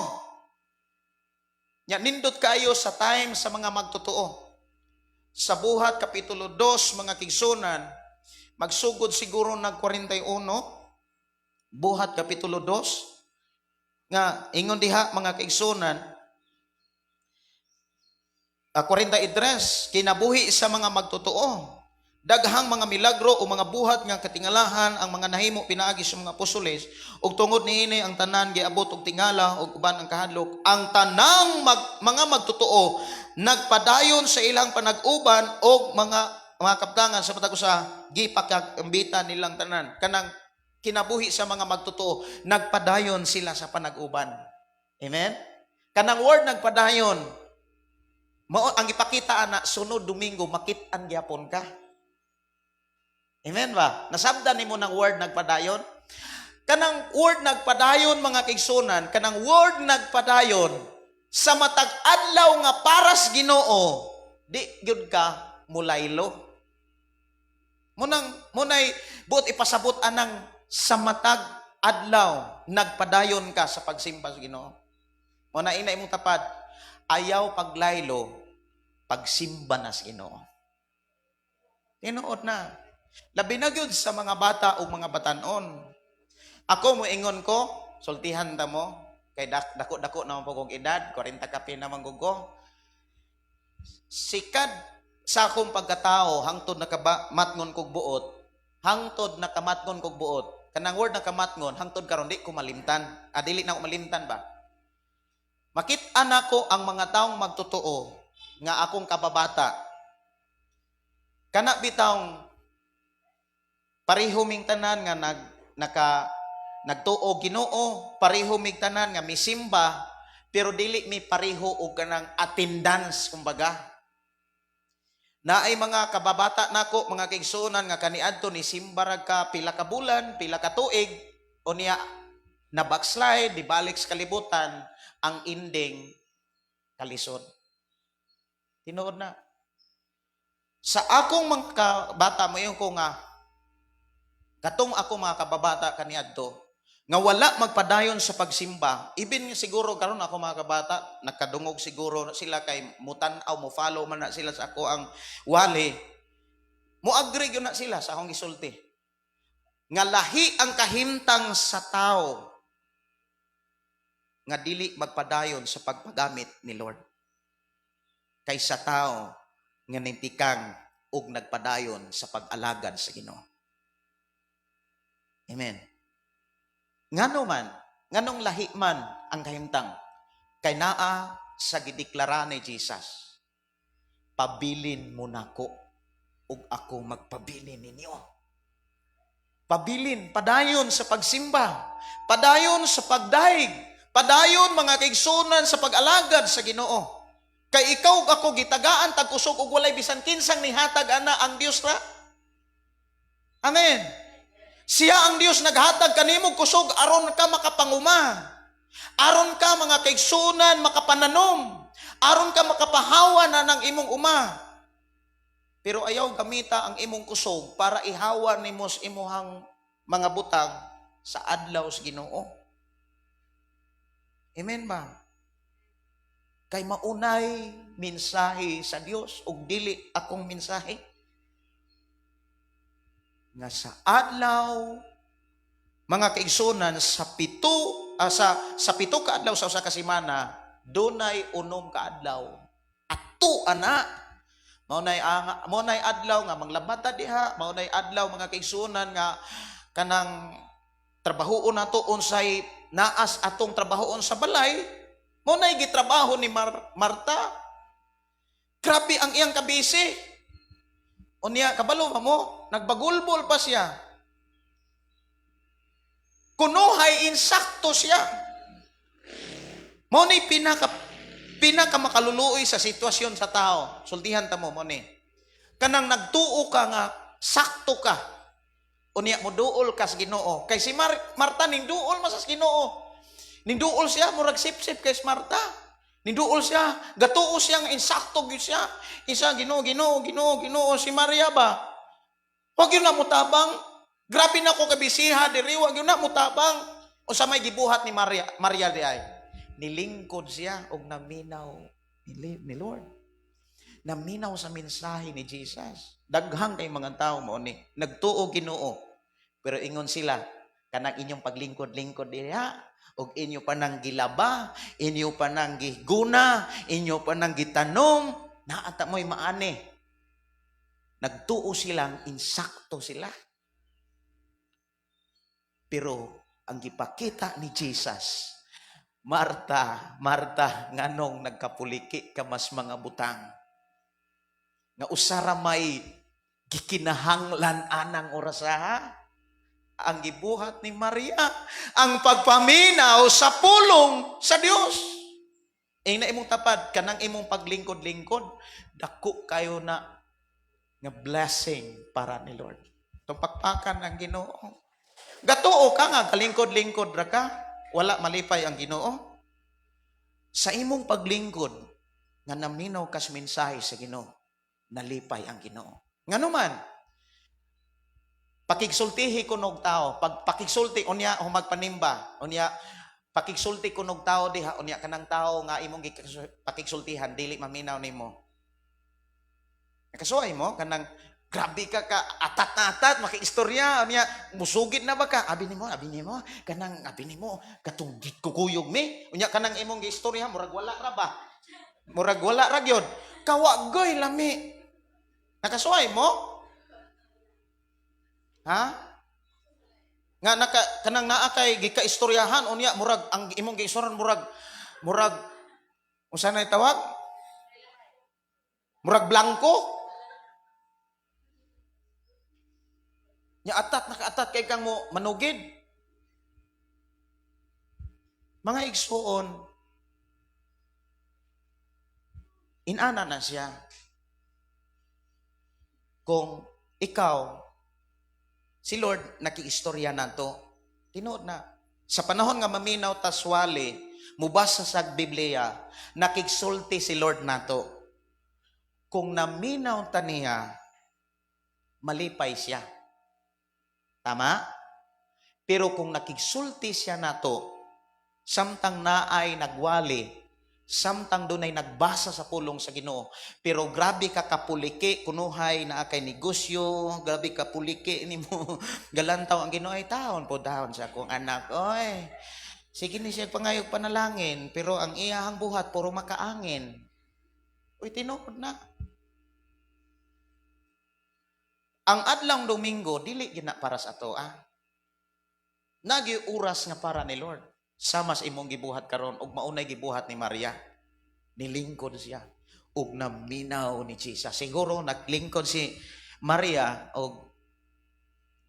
Nya nindot kayo sa time sa mga magtotoo. Sa Buhat kapitulo 2, mga kaigsunan, magsugod siguro nag 41, Buhat kapitulo 2, nga ingon diha, mga kaigsunan, 43, kinabuhi sa mga magtotoo. Daghang mga milagro o mga buhat nga katingalahan ang mga nahimo pinaagi sa mga apostoles ug tungod niini ang tanan giabot og tingala ug uban ang kahadlok. Ang tanang mga magtotoo nagpadayon sa ilang panag-uban og mga kaptangan sa matag usa gipakagambitan nilang tanan. Kanang kinabuhi sa mga magtotoo, nagpadayon sila sa panag-uban. Amen. Kanang word "nagpadayon," mao ang ipakita ana, sunod Domingo makit-an gyapon ka. Amen ba? Nasabdan nimo ng word "nagpadayon"? Kanang word "nagpadayon", mga kaigsunan, kanang word "nagpadayon" sa matag adlaw nga paras Ginoo, di gyud ka mulaylo. Munay buot ipasabot anang sa matag adlaw nagpadayon ka sa pagsimba sa Ginoo. Muna ina imong tapad, ayaw paglaylo, pagsimba na sa Ginoo. Tinuod na. Labi na gyud sa mga bata o mga batanon. Ako mo ingon ko, sultihan ta mo, kay dako-dako naman po kong edad, 40 kapin naman ko. Sikad sa akong pagkatao, hangtod nakamatngon kog buot, hangtod nakamatngon kog buot, kanang word "nakamatngon", hangtod karon di ko malimtan. Ah, dili na ako malimtan ba? Makit-an nako ang mga taong magtotoo nga akong kababata. Kana bitawng pareho ming tanan nga nagtuo Ginoo, pareho mig tanan nga misimba, pero dili mi pareho og kanang attendance kumbaga. Naay mga kababata nako, mga kaigsuonan, nga kaniadto ni simba ra ka pila ka bulan, pila ka tuig, unya na backslide, di balik sa kalibutan, ang ending kalisod. Tinuod na. Sa akong mga kabata mo ko nga katong ako mga kababata kaniadto nga wala magpadayon sa pagsimba, even siguro karon ako mga kabata nakadungog siguro sila kay mutan-aw, mo follow man na sila sa ako ang wali, mo agree gyud na sila sa akong gisulti nga lahi ang kahimtang sa tao nga dili magpadayon sa pagpagamit ni Lord kaysa tao nga nintikang og nagpadayon sa pag-alagad sa Ginoo. Amen. Ngano man, nganong lahi man ang kahimtang? Kay naa sa gideklara ni Jesus, "Pabilin mo nako ug ako magpabilin ninyo." Pabilin, padayon sa pagsimba, padayon sa pagdayeg, padayon, mga kaigsunan, sa pag-alagad sa Ginoo. Kay ikaw ug ako gitagaan tag kusog ug walay bisan kinsang nihatag ana, ang Dios ra. Amen. Siya ang Dios naghatag kanimo kusog aron ka makapanguma. Aron ka, mga kaigsunan, makapananom. Aron ka makapahawa na ng imong uma. Pero ayaw gamita ang imong kusog para ihawa nimo sa imuhang mga butang sa adlaw sa Ginoo. Amen ba? Kay maunay mensahe sa Dios ug dili akong mensahe. Nga sa adlaw, mga kaigsunan, sa 7 ka adlaw sa usa ka semana, dunay 6 ka adlaw. Ato ana mao nay adlaw nga manglabata diha, mao nay adlaw, mga kaigsunan, nga kanang trabahoon nato unsay naas atong trabahoon sa balay. Mao nay gitrabaho ni Marta. Grabe ang iyang kabisi. Unya kabalo ba mo, nagbagulbol pa siya. Kunuhay insakto siya. Mao ni pinaka pinaka makaluluoy sa sitwasyon sa tao. Sultihan ta mo mo ni. Kanang nagtuo ka nga sakto ka. Unya mo duol ka sa Ginoo. Kay si Marta ning duol man sa Ginoo. Ning duol siya, murag sip-sip kay si Marta. Ning duol siya, gatuo siya nga insakto gyud siya. Isa Ginoo, Ginoo, Ginoo, Ginoo. Si Maria ba? Wag yun na mutabang. Grabe na ko kabisiha diri, wag yun na mutabang. Unsa may gibuhat ni Maria Maria di ay? Nilingkod siya og naminaw ni Lord. Naminaw sa mensahe ni Jesus. Daghang kay mga tao mo ni nagtuo Ginoo. Pero ingon sila, kanang inyong paglingkod-lingkod diha og inyo pa nang gilaba, inyo pa nang giguna, inyo pa nang gitanom, naata mo'y maani. Nagtuo silang insakto sila. Pero ang gipakita ni Jesus, "Marta, Marta, nganong nagkapuliki ka mas mga butang nga usara may gikinahanglan anang orasaha?" Ang gibuhat ni Maria, ang pagpaminaw sa pulong sa Dios. Ingna imong tapad, kanang imong paglingkod-lingkod, dako kayo na nga blessing para ni Lord. Atong pakpakan ang Ginoo. Gatuo ka nga kalingkod-lingkod ra ka, wala malipay ang Ginoo. Sa imong paglingkod nga naminaw kas mensahe sa Ginoo, nalipay ang Ginoo. Ngano man, pakigsultihi ko og tao, pag pakigsulti unya humagpanimba, unya pakigsulti ko og tao diha, unya kanang tao nga imong pakigsultihan dili maminaw nimo. Nakasuway mo kanang grabe ka ka atat na atat makiistorya, unya musugid na ba ka, abi nimo kanang abi nimo katong kukuyog mi, unya kanang imong giistorya murag wala ra ba, murag wala ra gyud, kawa goy lami. Nakasuway mo, ha, nga naka kanang naa kay gikaistoryahan, unya murag ang imong giistoryahan murag murag unsa na tawag, murag blanko. Nya atat nakaatat kay kang mo manugid. Mga igsuon, inana na siya. Kung ikaw, si Lord nakiistorya nato, tinuod na. Sa panahon nga maminaw taswali, mubasa sa Biblia, nakigsulti si Lord nato. Kung naminaw ta niya, malipay siya. Tama? Pero kung nakigsulti siya nato, samtang naay nagwali, samtang dunay nagbasa sa pulong sa Ginoo, pero grabe ka kapuliki, kunuhay naa kay negosyo, grabe ka puliki nimo, galantaw ang Ginoo, ay taon po taon sa akong anak, oy. Sige ni siya pangayog panalangin, pero ang iyahang buhat puro makaangin. Uy, tinuod na. Ang adlawng Domingo, dili gina para sa ato, ah. Nagi oras nga para ni Lord. Sama sa imong gibuhat karon ug maunay gibuhat ni Maria. Nilingkod siya ug naminaw ni Jesus. Siguro naglingkod si Maria og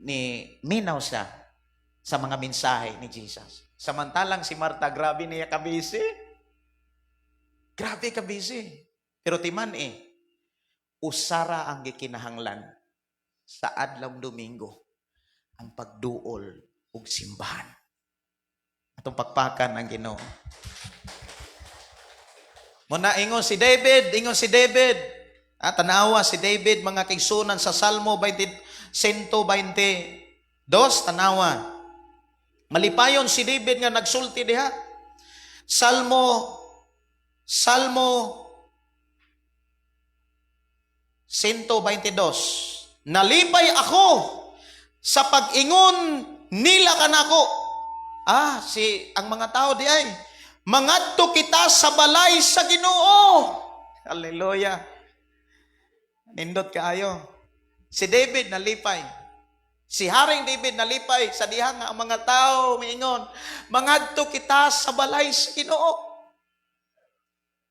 ni minaw siya sa mga mensahe ni Jesus. Samantalang si Marta, grabe niya kabisi. Grabe kabisi. Pero timan eh, usara ang gikinahanglan sa adlawng Domingo, ang pagduol ug simbahan. Atong pakpakan ang Ginoo. Muna ingon si David, ingon si David. Ah, tanawa si David mga kaigsunan sa Salmo 20, 122, tanawa. Malipayon si David nga nagsulti diha. Salmo 122. Nalipay ako sa pag-ingon nila kanako. Ah, si ang mga tao di ay mangadto kita sa balay sa Ginoo. Hallelujah. Nindot kaayo. Si David nalipay. Si Haring David nalipay sa diha nga ang mga tao miingon, mangadto kita sa balay sa Ginoo.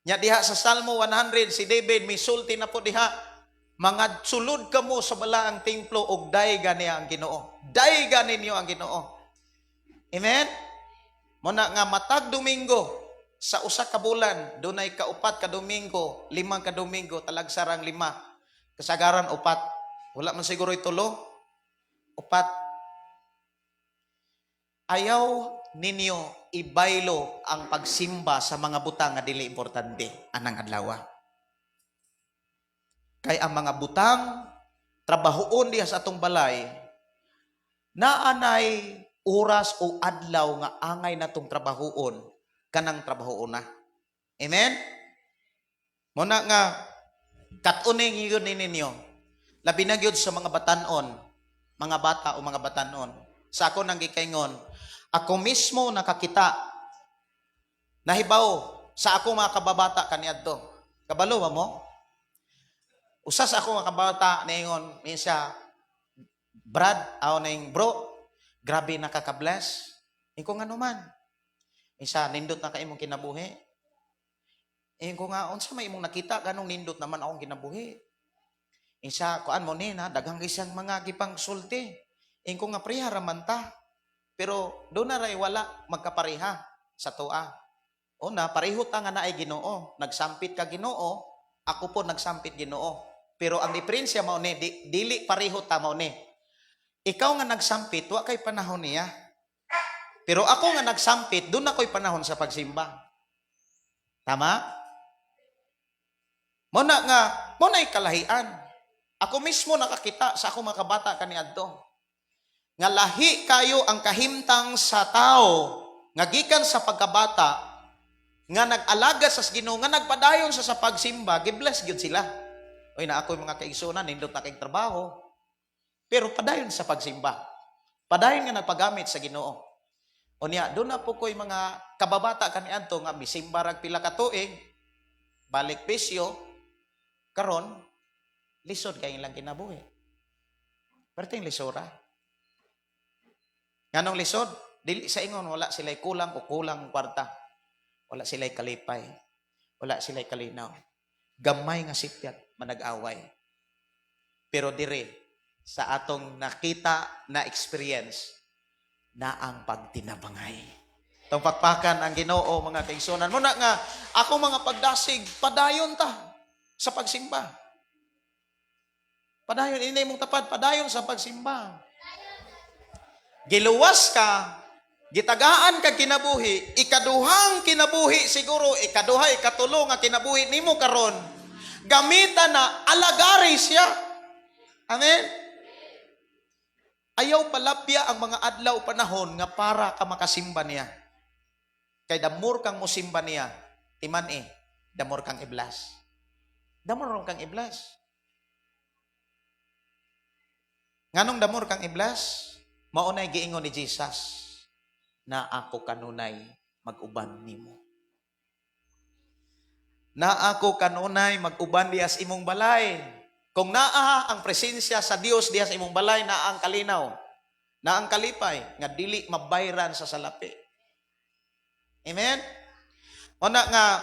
Nya diha sa Salmo 100 si David misulti na po diha, mangadsulod kamo sa balaang templo ug dayga niya ang Ginoo. Dayga ninyo ang Ginoo. Amen? Muna nga matag Domingo sa usa ka bulan, dunay kaupat ka Domingo, 5 ka Domingo, talagsarang 5. Kasagaran 4. Wala man siguro itulo. 4. Ayaw ninyo ibaylo ang pagsimba sa mga butang nga dili importante anang adlaw. Kay ang mga butang trabahoon diha sa atong balay, naanay oras o adlaw nga angay natong trabahoon, kanang trabahoon na. Amen? Muna nga kat-uning yun ninyo, labi na gyud sa mga batanon, mga bata o mga batanon. Sa ako nang gikaingon, ako mismo nakakita, nahibaw sa ako mga kababata kaniadto. Kabalo ba mo? Usa sa ako mga kababata niingon minsa, Brad, aw ning bro, grabe nakaka-bless. Inko nga naman. Isa nindot na ka imong kinabuhi. Inko nga unsa may imong nakita ganong nindot naman akong kinabuhi. Isa kuan mo ni na daghang isang mga gipang sulti. Inko nga preha ra man ta. Pero do na ray wala magkapareha sa tuwa. Una, pareho ta nga naay Ginoo. Nagsampit ka Ginoo, ako po nagsampit Ginoo. Pero ang diferensya mao ni dili pareho ta mao ni. Ikaw nga nagsampit, wa kay panahon niya. Pero ako nga nagsampit, doon ako'y panahon sa pagsimba. Tama? Mo na nga, mo na'y kalahian. Ako mismo nakakita sa akong mga kabata kaniadto. Nga lahi kayo ang kahimtang sa tao, nga gikan sa pagkabata, nga nag-alaga sa Ginoo, nga nagpadayon sa pagsimba, gibless gyud sila. Oy, na ako'y mga kaigsunan, nindot na kay trabaho. Pero padayon sa pagsimba. Padayon nga nagpagamit sa Ginoo. Unya, doon na po ko'y mga kababata kaniadto nga misimba rag pila ka tuig, balik pisyo, karon lisod kay ilang kinabuhi. Perting lisora. Nganong lisod? Dili sa ingon wala sila'y kulang o kulang kwarta. Wala sila'y kalipay. Wala sila'y kalinaw. Gamay nga sipyat manag-away. Pero dire sa atong nakita na experience na ang pagtinabangay. Tong pakpakan ang Ginoo, mga kaigsunan. Muna nga ako mga pagdasig, padayon ta sa pagsimba. Padayon inay mong tapad, padayon sa pagsimba. Giluwas ka, gitagaan ka kinabuhi, ikaduhang kinabuhi siguro, ikaduha, ikatulo nga kinabuhi nimo karon. Gamita na alagari siya. Amen. Ayaw palapya ang mga adlaw panahon nga para ka makasimba niya. Kay damur kang musimba niya, timan eh, damur kang iblas. Damur kang iblas. Nganong damur kang iblas? Maunay giingon ni Jesus na ako kanunay mag-uban nimo. Na ako kanunay mag-uban diya sa imong balay. Kung naa ang presensya sa Dios diya sa imong balay, naa ang kalinaw, naa ang kalipay, nga dili mabayran sa salapi. Amen? Una nga,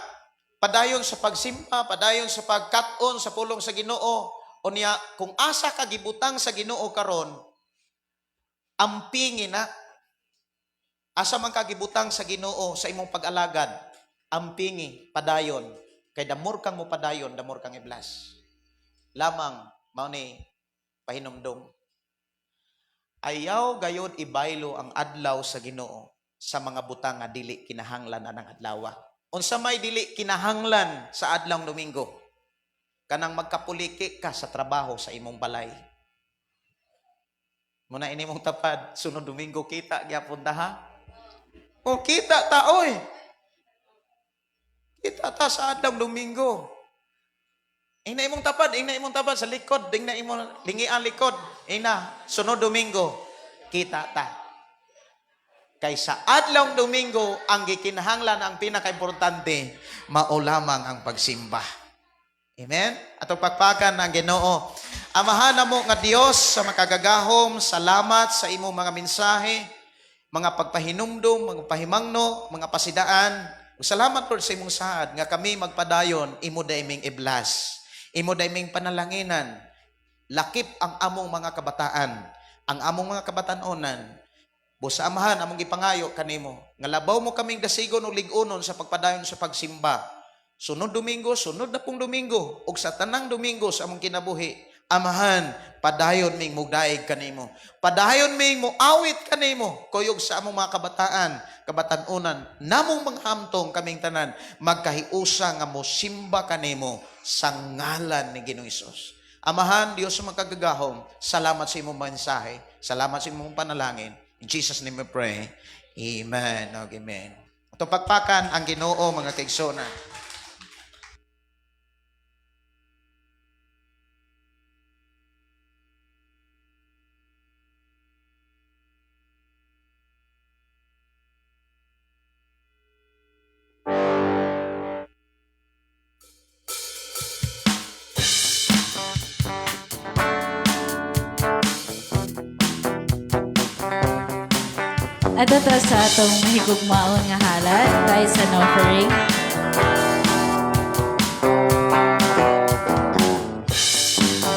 padayon sa pagsimba, padayon sa pagkat-on sa pulong sa Ginoo, unya kung asa ka gibutang sa Ginoo karon, ampingi na. Asa man ka gibutang sa Ginoo sa imong pag-alagad, ampingi padayon, kay damor kang mopadayon, damor kang iblas. Lamang mao ni pahinumdom. Ayaw gayod ibaylo ang adlaw sa Ginoo sa mga butang nga dili kinahanglan anang adlawa. Unsa may dili kinahanglan sa adlawng Domingo? Kanang magkapuliki ka sa trabaho sa imong balay. Muna ini mong tapad, sunod Domingo kita gyapon ta, ha? O kita ta oy. Kita ta sa adlawng Domingo. Ingna imong tapad, ingna imong tapad sa likod, ingna imong lingian likod. Ingna sunod Domingo kita ta. Kay sa adlawng Domingo ang gikinahanglan ang pinakaimportante, mao lamang ang pagsimba. Amen? Atong pakpakan ang Ginoo. Amahan namo nga Dios sa makagagahom, salamat sa imong mga mensahe, mga pagpahinumdum, mga pahimangno, mga pasidaan. Ug salamat Lord sa imong saad nga kami magpadayon, imo dayming iblas. Imo dayming panalanginan. Lakip ang among mga kabataan, ang among mga kabatan-onan. Busa Amahan, among gipangayo kanimo nga labaw mo kaming dasigon ug lig-unon sa pagpadayon sa pagsimba. Sunod Domingo, sunod na pong Domingo, ug sa tanang Domingo sa among kinabuhi, Amahan, padayon ming mugdaig kanimo. Padayon ming muawit kanimo, kuyog sa among mga kabataan, kabatan-unan, namong mga hamtong kaming tanan, magkahiusa nga mosimba kanimo sa ngalan ni Ginoong Hesus. Amahan, Dios sa makagagahom, salamat sa imong mensahe, salamat sa imong panalangin. In Jesus' name we pray. Amen. Amen. Itong pagpakan ang Ginoo, mga kaigsonan. Adto ta sa atong mahigugmaon nga halad, tithes and offering.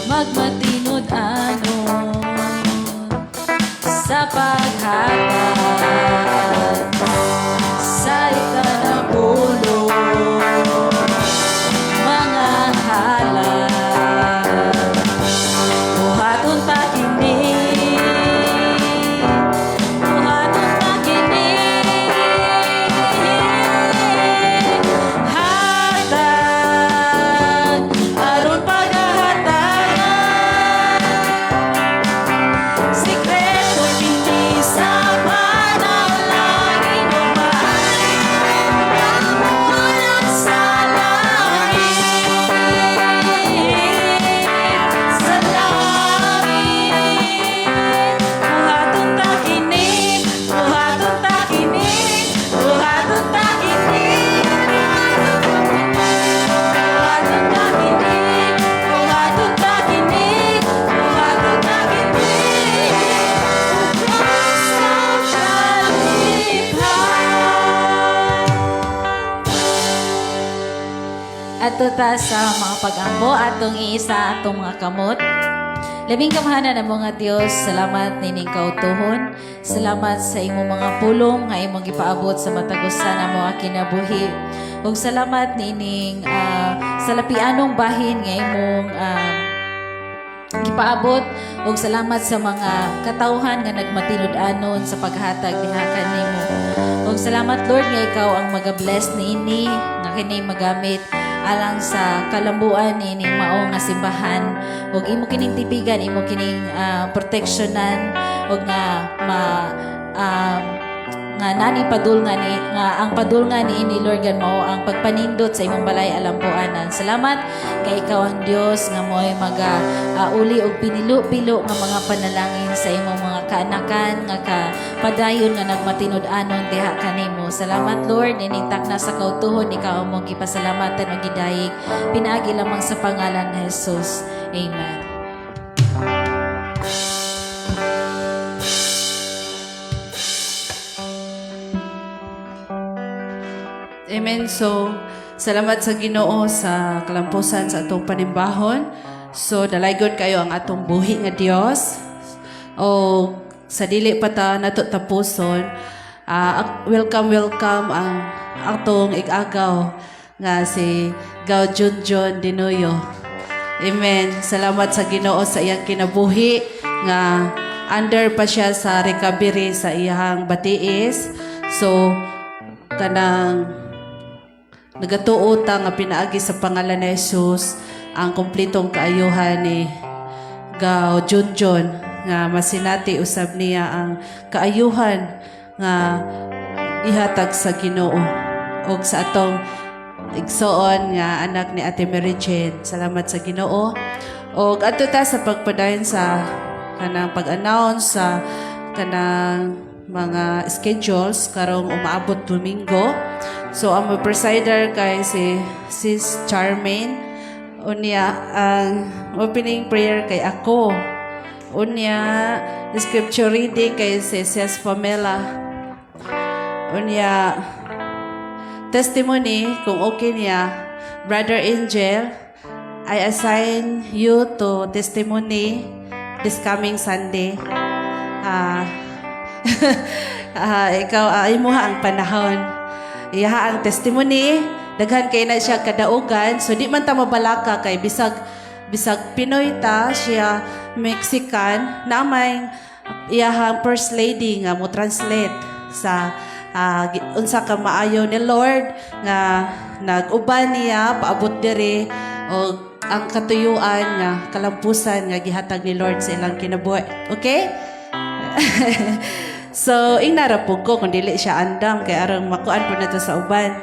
Magmatinud-anon sa paghatag sa ikanapulo, mga halad, buhaton ta kini. Adto ta sa mga pag-ampo, atong iisa atong mga kamot. Labing gamhanan na mga Dios, salamat nining kautuhon. Salamat sa imong mga pulong nga imong gipaabot sa matag usa na mga kinabuhi. Ug salamat nining sa lapianong bahin nga imong gipaabot, ug salamat sa mga katawhan nga nagmatinud-anon sa paghatag diha kanimo. Ug salamat, Lord, nga ikaw ang maga-bless niini nga kini magamit alang sa kalambuan nining mao nga simbahan, ug imo kining tipigan, imo kining proteksyonan, ug nga ma nga nani padul nga ni nga ang padul nga ni ini, Lord God, mao ang pagpanindot sa imong balay alampuanan. Salamat kay ikaw ang Dios nga mo'y maga uli og pinilo-pilo nga mga panalangin sa imong mga kaanakan nga ka padayon nga nagmatinud-anon diha kanimo. Salamat, Lord, nining takna sa kautuhon, ikaw among gipasalamatan og gidayeg pinaagi lamang sa pangalan ni Jesus. Amen. Amen. So, salamat sa Ginoo sa kalampusan sa atong panimbahon. So, dalaygon kayo ang atong buhi nga Dios. O sa dili pa ta nato tapuson, welcome, welcome ang atong igagaw nga si Gaw Junjun Dinoyo. Amen. Salamat sa Ginoo sa iyang kinabuhi nga under pa siya sa recovery sa iyang batiis. So, kanang nagatuo ta nga pinaagi sa pangalan ni Jesus ang kumplitong kaayuhan ni Gaw Junjun nga masinati usab niya ang kaayuhan nga ihatag sa Ginoo ug sa atong igsoon nga anak ni Ate Mary Jane. Salamat sa Ginoo. Og adto ta sa pagpadayon sa kanang pag-announce sa kanang mga schedules karong umaabot Domingo. So ang presider kay si Sis Charmaine. Unya ang opening prayer kay ako. Unya scripture reading kay si Sis Pamela. Unya testimony, kung okay niya, Brother Angel, I assign you to testimony this coming Sunday. Ikaw, imuha ang panahon. Iyaha ang testimony, daghan kay na siya kadaugan, so di man ta mabalaka kay bisag Pinoy ta, siya Mexican, na may iyahang first lady nga mo translate sa unsa ka maayo ni Lord nga nag-uban niya paabot diri og ang katuyuan nga kalampusan nga gihatag ni Lord sa ilang kinabuhi. Okay? So, ingnara po ko kung dili siya andam kay aron makuan po nato sa uban.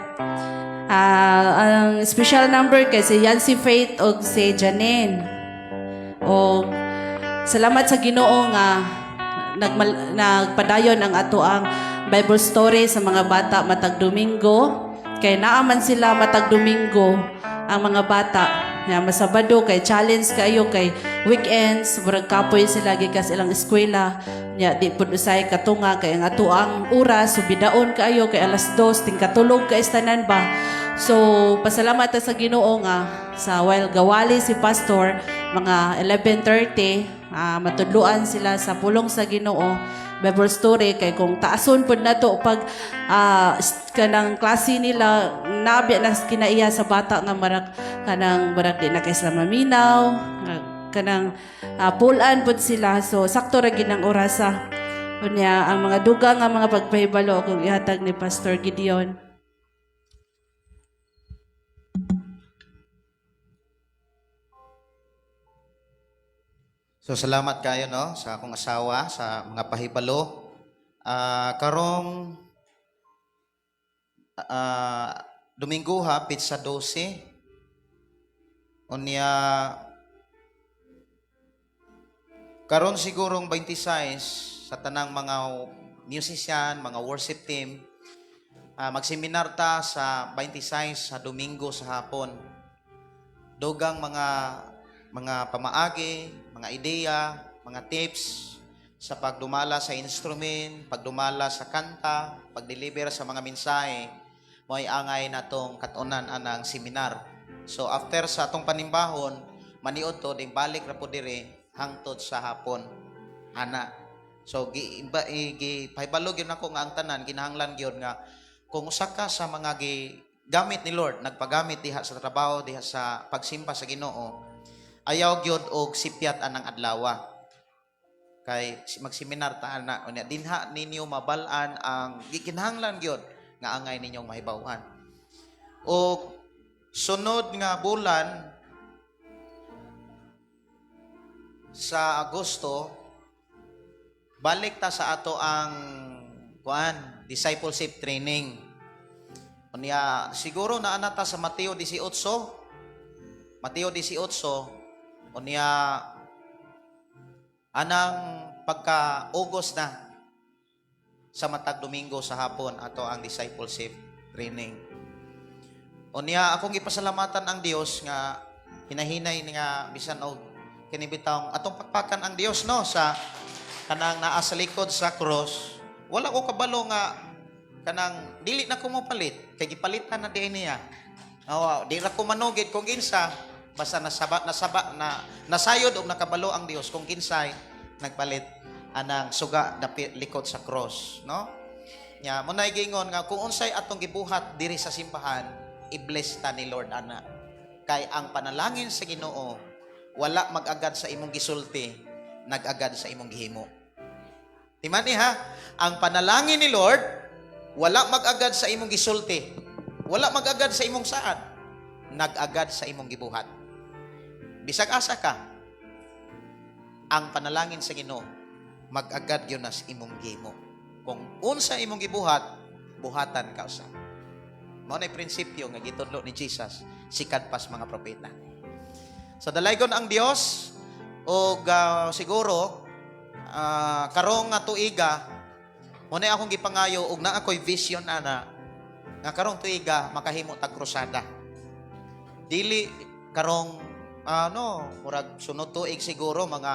Ang special number kay si Yancy Faith og si Janine. Og salamat sa Ginoo nga nagpadayon ang ato ang Bible story sa mga bata matag Domingo. Kay naaman sila matag Domingo ang mga bata. Ya, masabado kay challenge kayo kay weekends murag kapoy sila gikas ilang eskwela. Nya di pud usay katunga kay ang ato ang oras subidaon kaayo kay 2:00 ting katulog ka istanan ba. So pasalamat ta sa Ginoo nga sa while gawali si pastor mga 11:30, matudluan sila sa pulong sa Ginoo, Bible story, kay kung taason pud nato pag kanang klase nila, nabi na kinaiya sa bata nga marak kanang marak di na kay sila maminaw, kanang pulan pud sila, so sakto ra gid ang orasa. Unya ang mga dugang nga mga pagpahibalo kung ihatag ni Pastor Gideon. So salamat kayo, no, sa akong asawa sa mga pahibalo. Karong Domingo ha, pizza 12. Unya karon sigurong 26 sa tanang mga musician, mga worship team, magseminar ta sa 26 sa Domingo sa hapon. Dugang mga pamaagi, mga ideya, mga tips sa pagdumala sa instrument, pagdumala sa kanta, pagdeliver sa mga mensahe, mo'y angay natong katunan anang seminar. So after sa atong panimbahon, maniud to ding balik ra po dire hangtod sa hapon. Ana. So gi iba gi pahibalo gyud nako nga ang tanan kinahanglan gyud nga kung usa ka sa mga gi gamit ni Lord, nagpagamit diha sa trabaho, diha sa pagsimba sa Ginoo, ayaw gyud og sipyat anang adlawa. Kay magseminar ta ana, unya dinha ninyo mabal-an ang gikinahanglan gyud nga angay ninyong mahibaw-an. Og sunod nga bulan sa Agosto, balik ta sa ato ang kuan, discipleship training. Unya siguro naa na ta sa Mateo 18. Mateo 18, unya anang pagka August na sa matag Domingo sa hapon ato ang discipleship training. Unya akong gipasalamatan ang Dios nga hinahinay nga bisan og kini bitawng atong pakpakan ang Dios, no, sa kanang naa sa likod sa cross. Wala ko kabalo nga kanang dili na ko mopalit kay gipalitan na diay niya. Oo, di ra ko manugid kung kinsa, basta nasaba nasaba na nasayod og nakabalo ang Dios kung kinsay nagpalit anang suga dapit likod sa cross, no? Nya mo nay giingon nga kung unsay atong gibuhat diri sa simbahan, i-bless ta ni Lord ana. Kay ang panalangin sa Ginoo wala mag-agad sa imong gisulti, nag-agad sa imong gihimo. Timan ni ha, ang panalangin ni Lord wala mag-agad sa imong gisulti, wala mag-agad sa imong saad, nag-agad sa imong gibuhat. Bisag asa ka, ang panalangin sa Ginoo mag-agad gyud na sa imong gihimo. Kung unsa imong gibuhat, buhatan ka usa. Mao na prinsipyo nga gitudlo ni Jesus sikat pas mga propeta. So dalaygon ang Dios og siguro karong nga tuiga mo na akong gipangayo og naa ko'y vision ana nga karong tuiga makahimo tag krusada. Dili karong ano, murag sunod tuig, siguro mga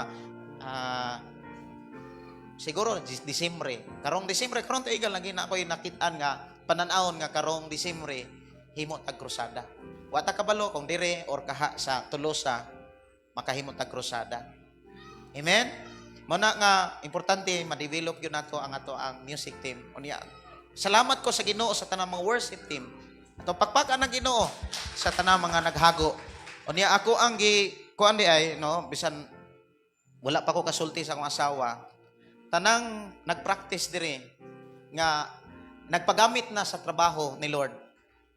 siguro Disembre. Karong Disembre, karong tuiga lagi na ako'y nakit-an nga panan-awon nga karong Disembre himo tag krusada. Wa ta kabalo kung dire or kaha sa Tolosa makahimo tag krusada. Amen? Mo na nga importante ma-develop gyud nato ang ato ang music team. Unya salamat ko sa Ginoo sa tanang mga worship team. Ato pakpakan ang Ginoo sa tanang mga naghago. Unya ako ang gi kuan di ay, no, bisan wala pa ko kasulti sa akong asawa. Tanang nagpractice diri nga nagpagamit na sa trabaho ni Lord.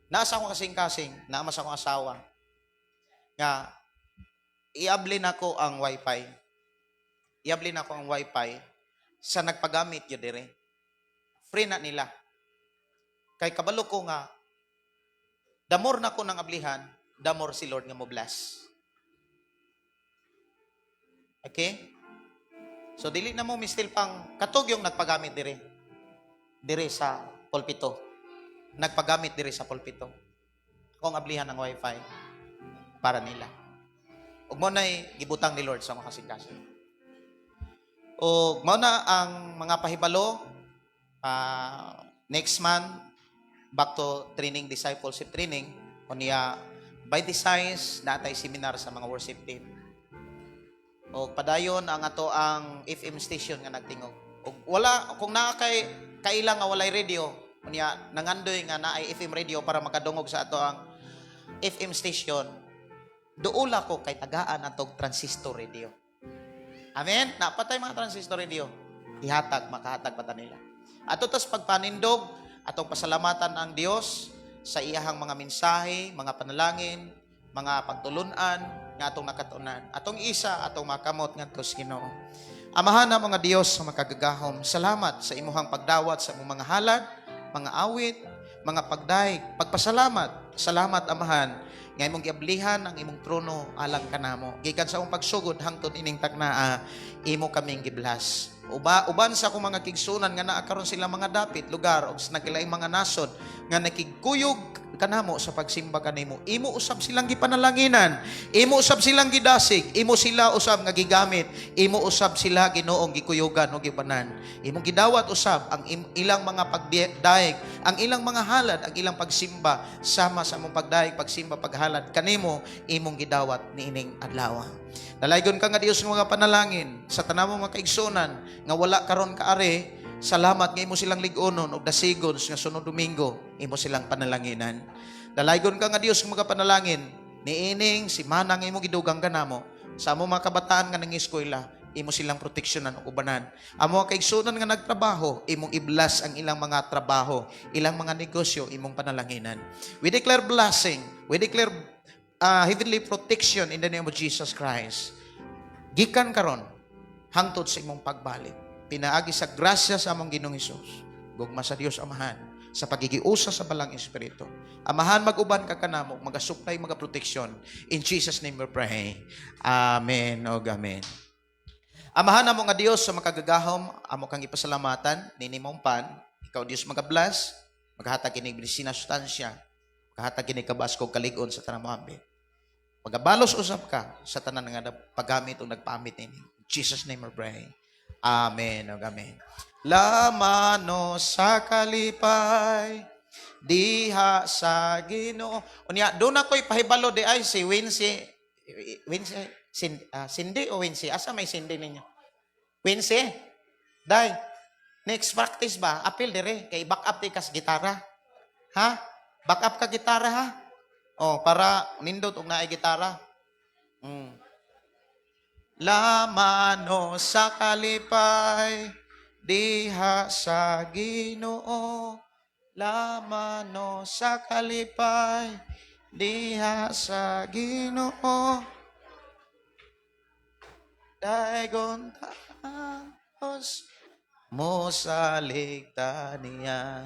Nasa akong kasing-kasing, naa sa akong asawa. Nga iabli nako ang wifi. Iabli nako ang wifi sa nagpagamit yun dire. Free na nila. Kay kabalo ko nga the more na ko nang ablihan, the more si Lord nga mo bless. Okay? So dili na mo mistil pang katog yung nagpagamit dire. Dire sa pulpito. Nagpagamit dire sa pulpito. Akong ablihan ng wifi para nila. Ug mo na'y gibutang ni Lord sa mga kasing-kasing. Ug mao na ang mga pahibalo, next month back to training, discipleship training, unya by the size natay seminar sa mga worship team. O padayon ang ato ang FM station nga nagtingog. Og wala kung naa kay kaila nga walay radio, unya nangandoy nga naay FM radio para makadungog sa ato ang FM station, duula ko kay tagaan atog transistor radio. Amen? Napatay mga transistor radio. Ihatag, makahatag pa ta nila. Ato tas pagpanindog, atong pasalamatan ang Dios sa iyahang mga mensahe, mga panalangin, mga pagtulunan nga atong nakatunan. Atong isa, atong makamot ngadto sa Ginoo. Amahan na mga Dios sa makagagahom, salamat sa imuhang pagdawat sa imong mga halad, mga awit, mga pagdaig, pagpasalamat. Salamat, Amahan, nga imong giablihan ang imong trono alang kanamo. Gikan sa among pagsugod hangtod ining taknaa, imo kaming giblas. Uban sa akong mga kigsunan nga naa karon sila mga dapit lugar og sa naglaing mga nasod nga nakigkuyog kanamo sa pagsimba kanimo. Imo usab silang gipanalanginan, imo usab silang gidasig, imo sila usab nga gigamit, imo usab sila, Ginoong, gikuyugan og gibanan. Imong gidawat usab ang ilang mga pagdaig, ang ilang mga halad, ang ilang pagsimba sama sa among pagdaig, pagsimba, paghalad. gihalad kanimo, imong gidawat niining adlaw. Dalaygon ka nga Dios nga mga panalangin sa tanan mo mga kaigsunan nga wala karon kaari. Salamat nga imo silang lig-onon og dasigon nga sunod Domingo imo silang panalanginan. Dalaygon ka nga Dios nga mga panalangin niining simana nga imo gidugang kanamo sa amo mga kabataan nga nangiskwela, imo silang proteksyonan ug ubanan. Amo mga kaigsunan nga nagtrabaho, imong i-bless ang ilang mga trabaho, ilang mga negosyo, imong panalanginan. We declare blessing, we declare heavenly protection in the name of Jesus Christ. Gikan karon hangtod sa imong pagbalik. Pinaagi sa grasya sa among Ginoong Hesus, gugma sa Dios Amahan, sa pagigiusa sa Balang Espiritu. Amahan, mag-uban ka kanamo, magasupply, mga proteksyon. In Jesus' name we pray. Amen o amen. Amahan amo nga Dios sa makagagahom, amo kang ipasalamatan nini mong pan, ikaw Dios magabless, maghatag kinig medisina sustansya, maghatag kinig kabaskog kalig-on sa tanang moambit. Magabalos usab ka sa tanan nga paggamit o nagpaamit nini. In Jesus' name we pray. Amen o amen. Lamano sa kalipay diha sa Ginoo. Unya doon ako'y pahibalo di ay si Wincy Wincy Cindy o Wincy? Asa may Cindy ninyo? Wincy? Day. Next practice ba? Apil dire kay back up di kas gitara. Ha? Back up ka gitara ha? Oh, para nindot og naay gitara. Lamano sa kalipay diha sa Ginoo. Lamano sa kalipay diha sa Ginoo. Daygon taos mo sa niya.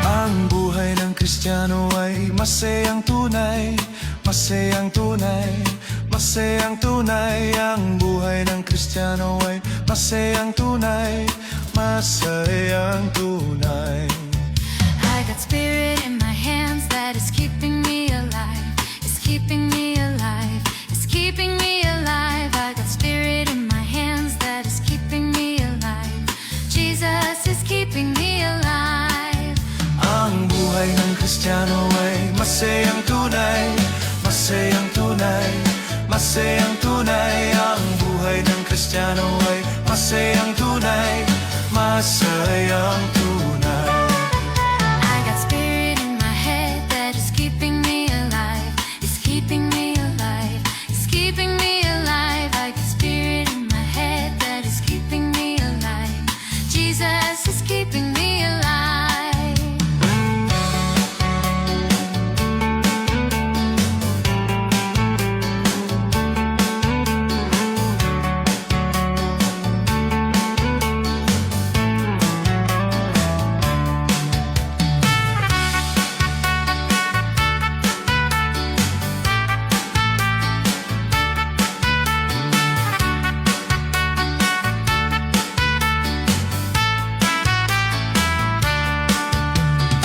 Ang buhay ng Kristiyano ay masayang tunay, masayang tunay, masayang tunay. Ang buhay ng Kristiyano ay masayang tunay, masayang tunay. I got spirit in my hands that is keeping me alive. It's keeping me alive. It's keeping me alive. I got spirit in my hands that is keeping me alive. Jesus is keeping me alive. Ang buhay ng Kristiyano ay masayang tunay, masayang tunay, masayang tunay. Ang buhay ng Kristiyano ay masayang tunay, masayang tunay. I got spirit in my head that is keeping me alive. It's keeping me alive. It's keeping me alive. I got spirit in my head that is keeping me alive. Jesus is keeping me alive.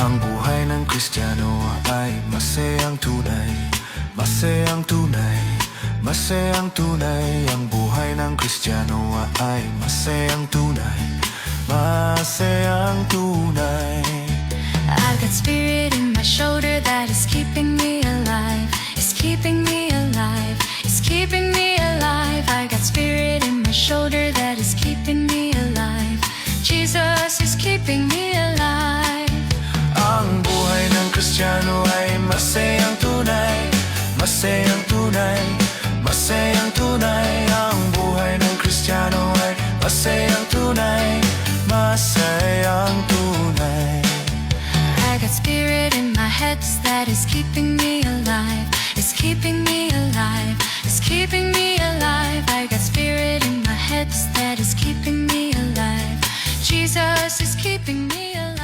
Ang buhay ng Kristiyano ay masayang tunay, masayang tunay, masayang tunay. Ang buhay ng Kristiyano ay masayang tunay, masayang tunay. I've got spirit in my shoulder that is keeping me alive. It's keeping me alive. It's keeping me alive. I got spirit in my shoulder that is keeping me alive. Jesus is keeping me alive. Ang buhay ng Kristiyano ay masayang tunay, masayang tunay, masayang tunay. Ang buhay ng Kristiyano ay masayang tunay, masayang tunay. I got spirit in my head that is keeping me alive. It's keeping me alive. It's keeping me alive. I got spirit in my head that is keeping me alive. Jesus is keeping me alive.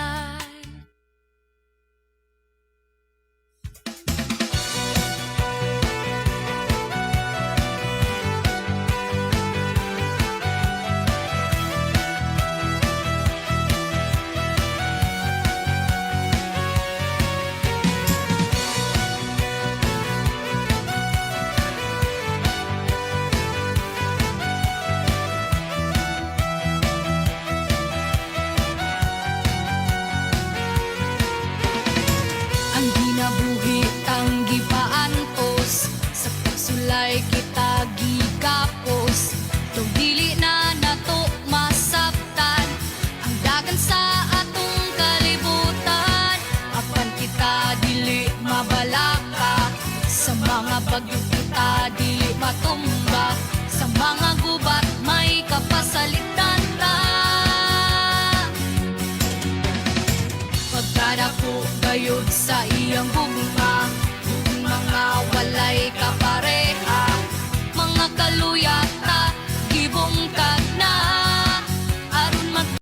Sayo sa iyang gugma, mga walay.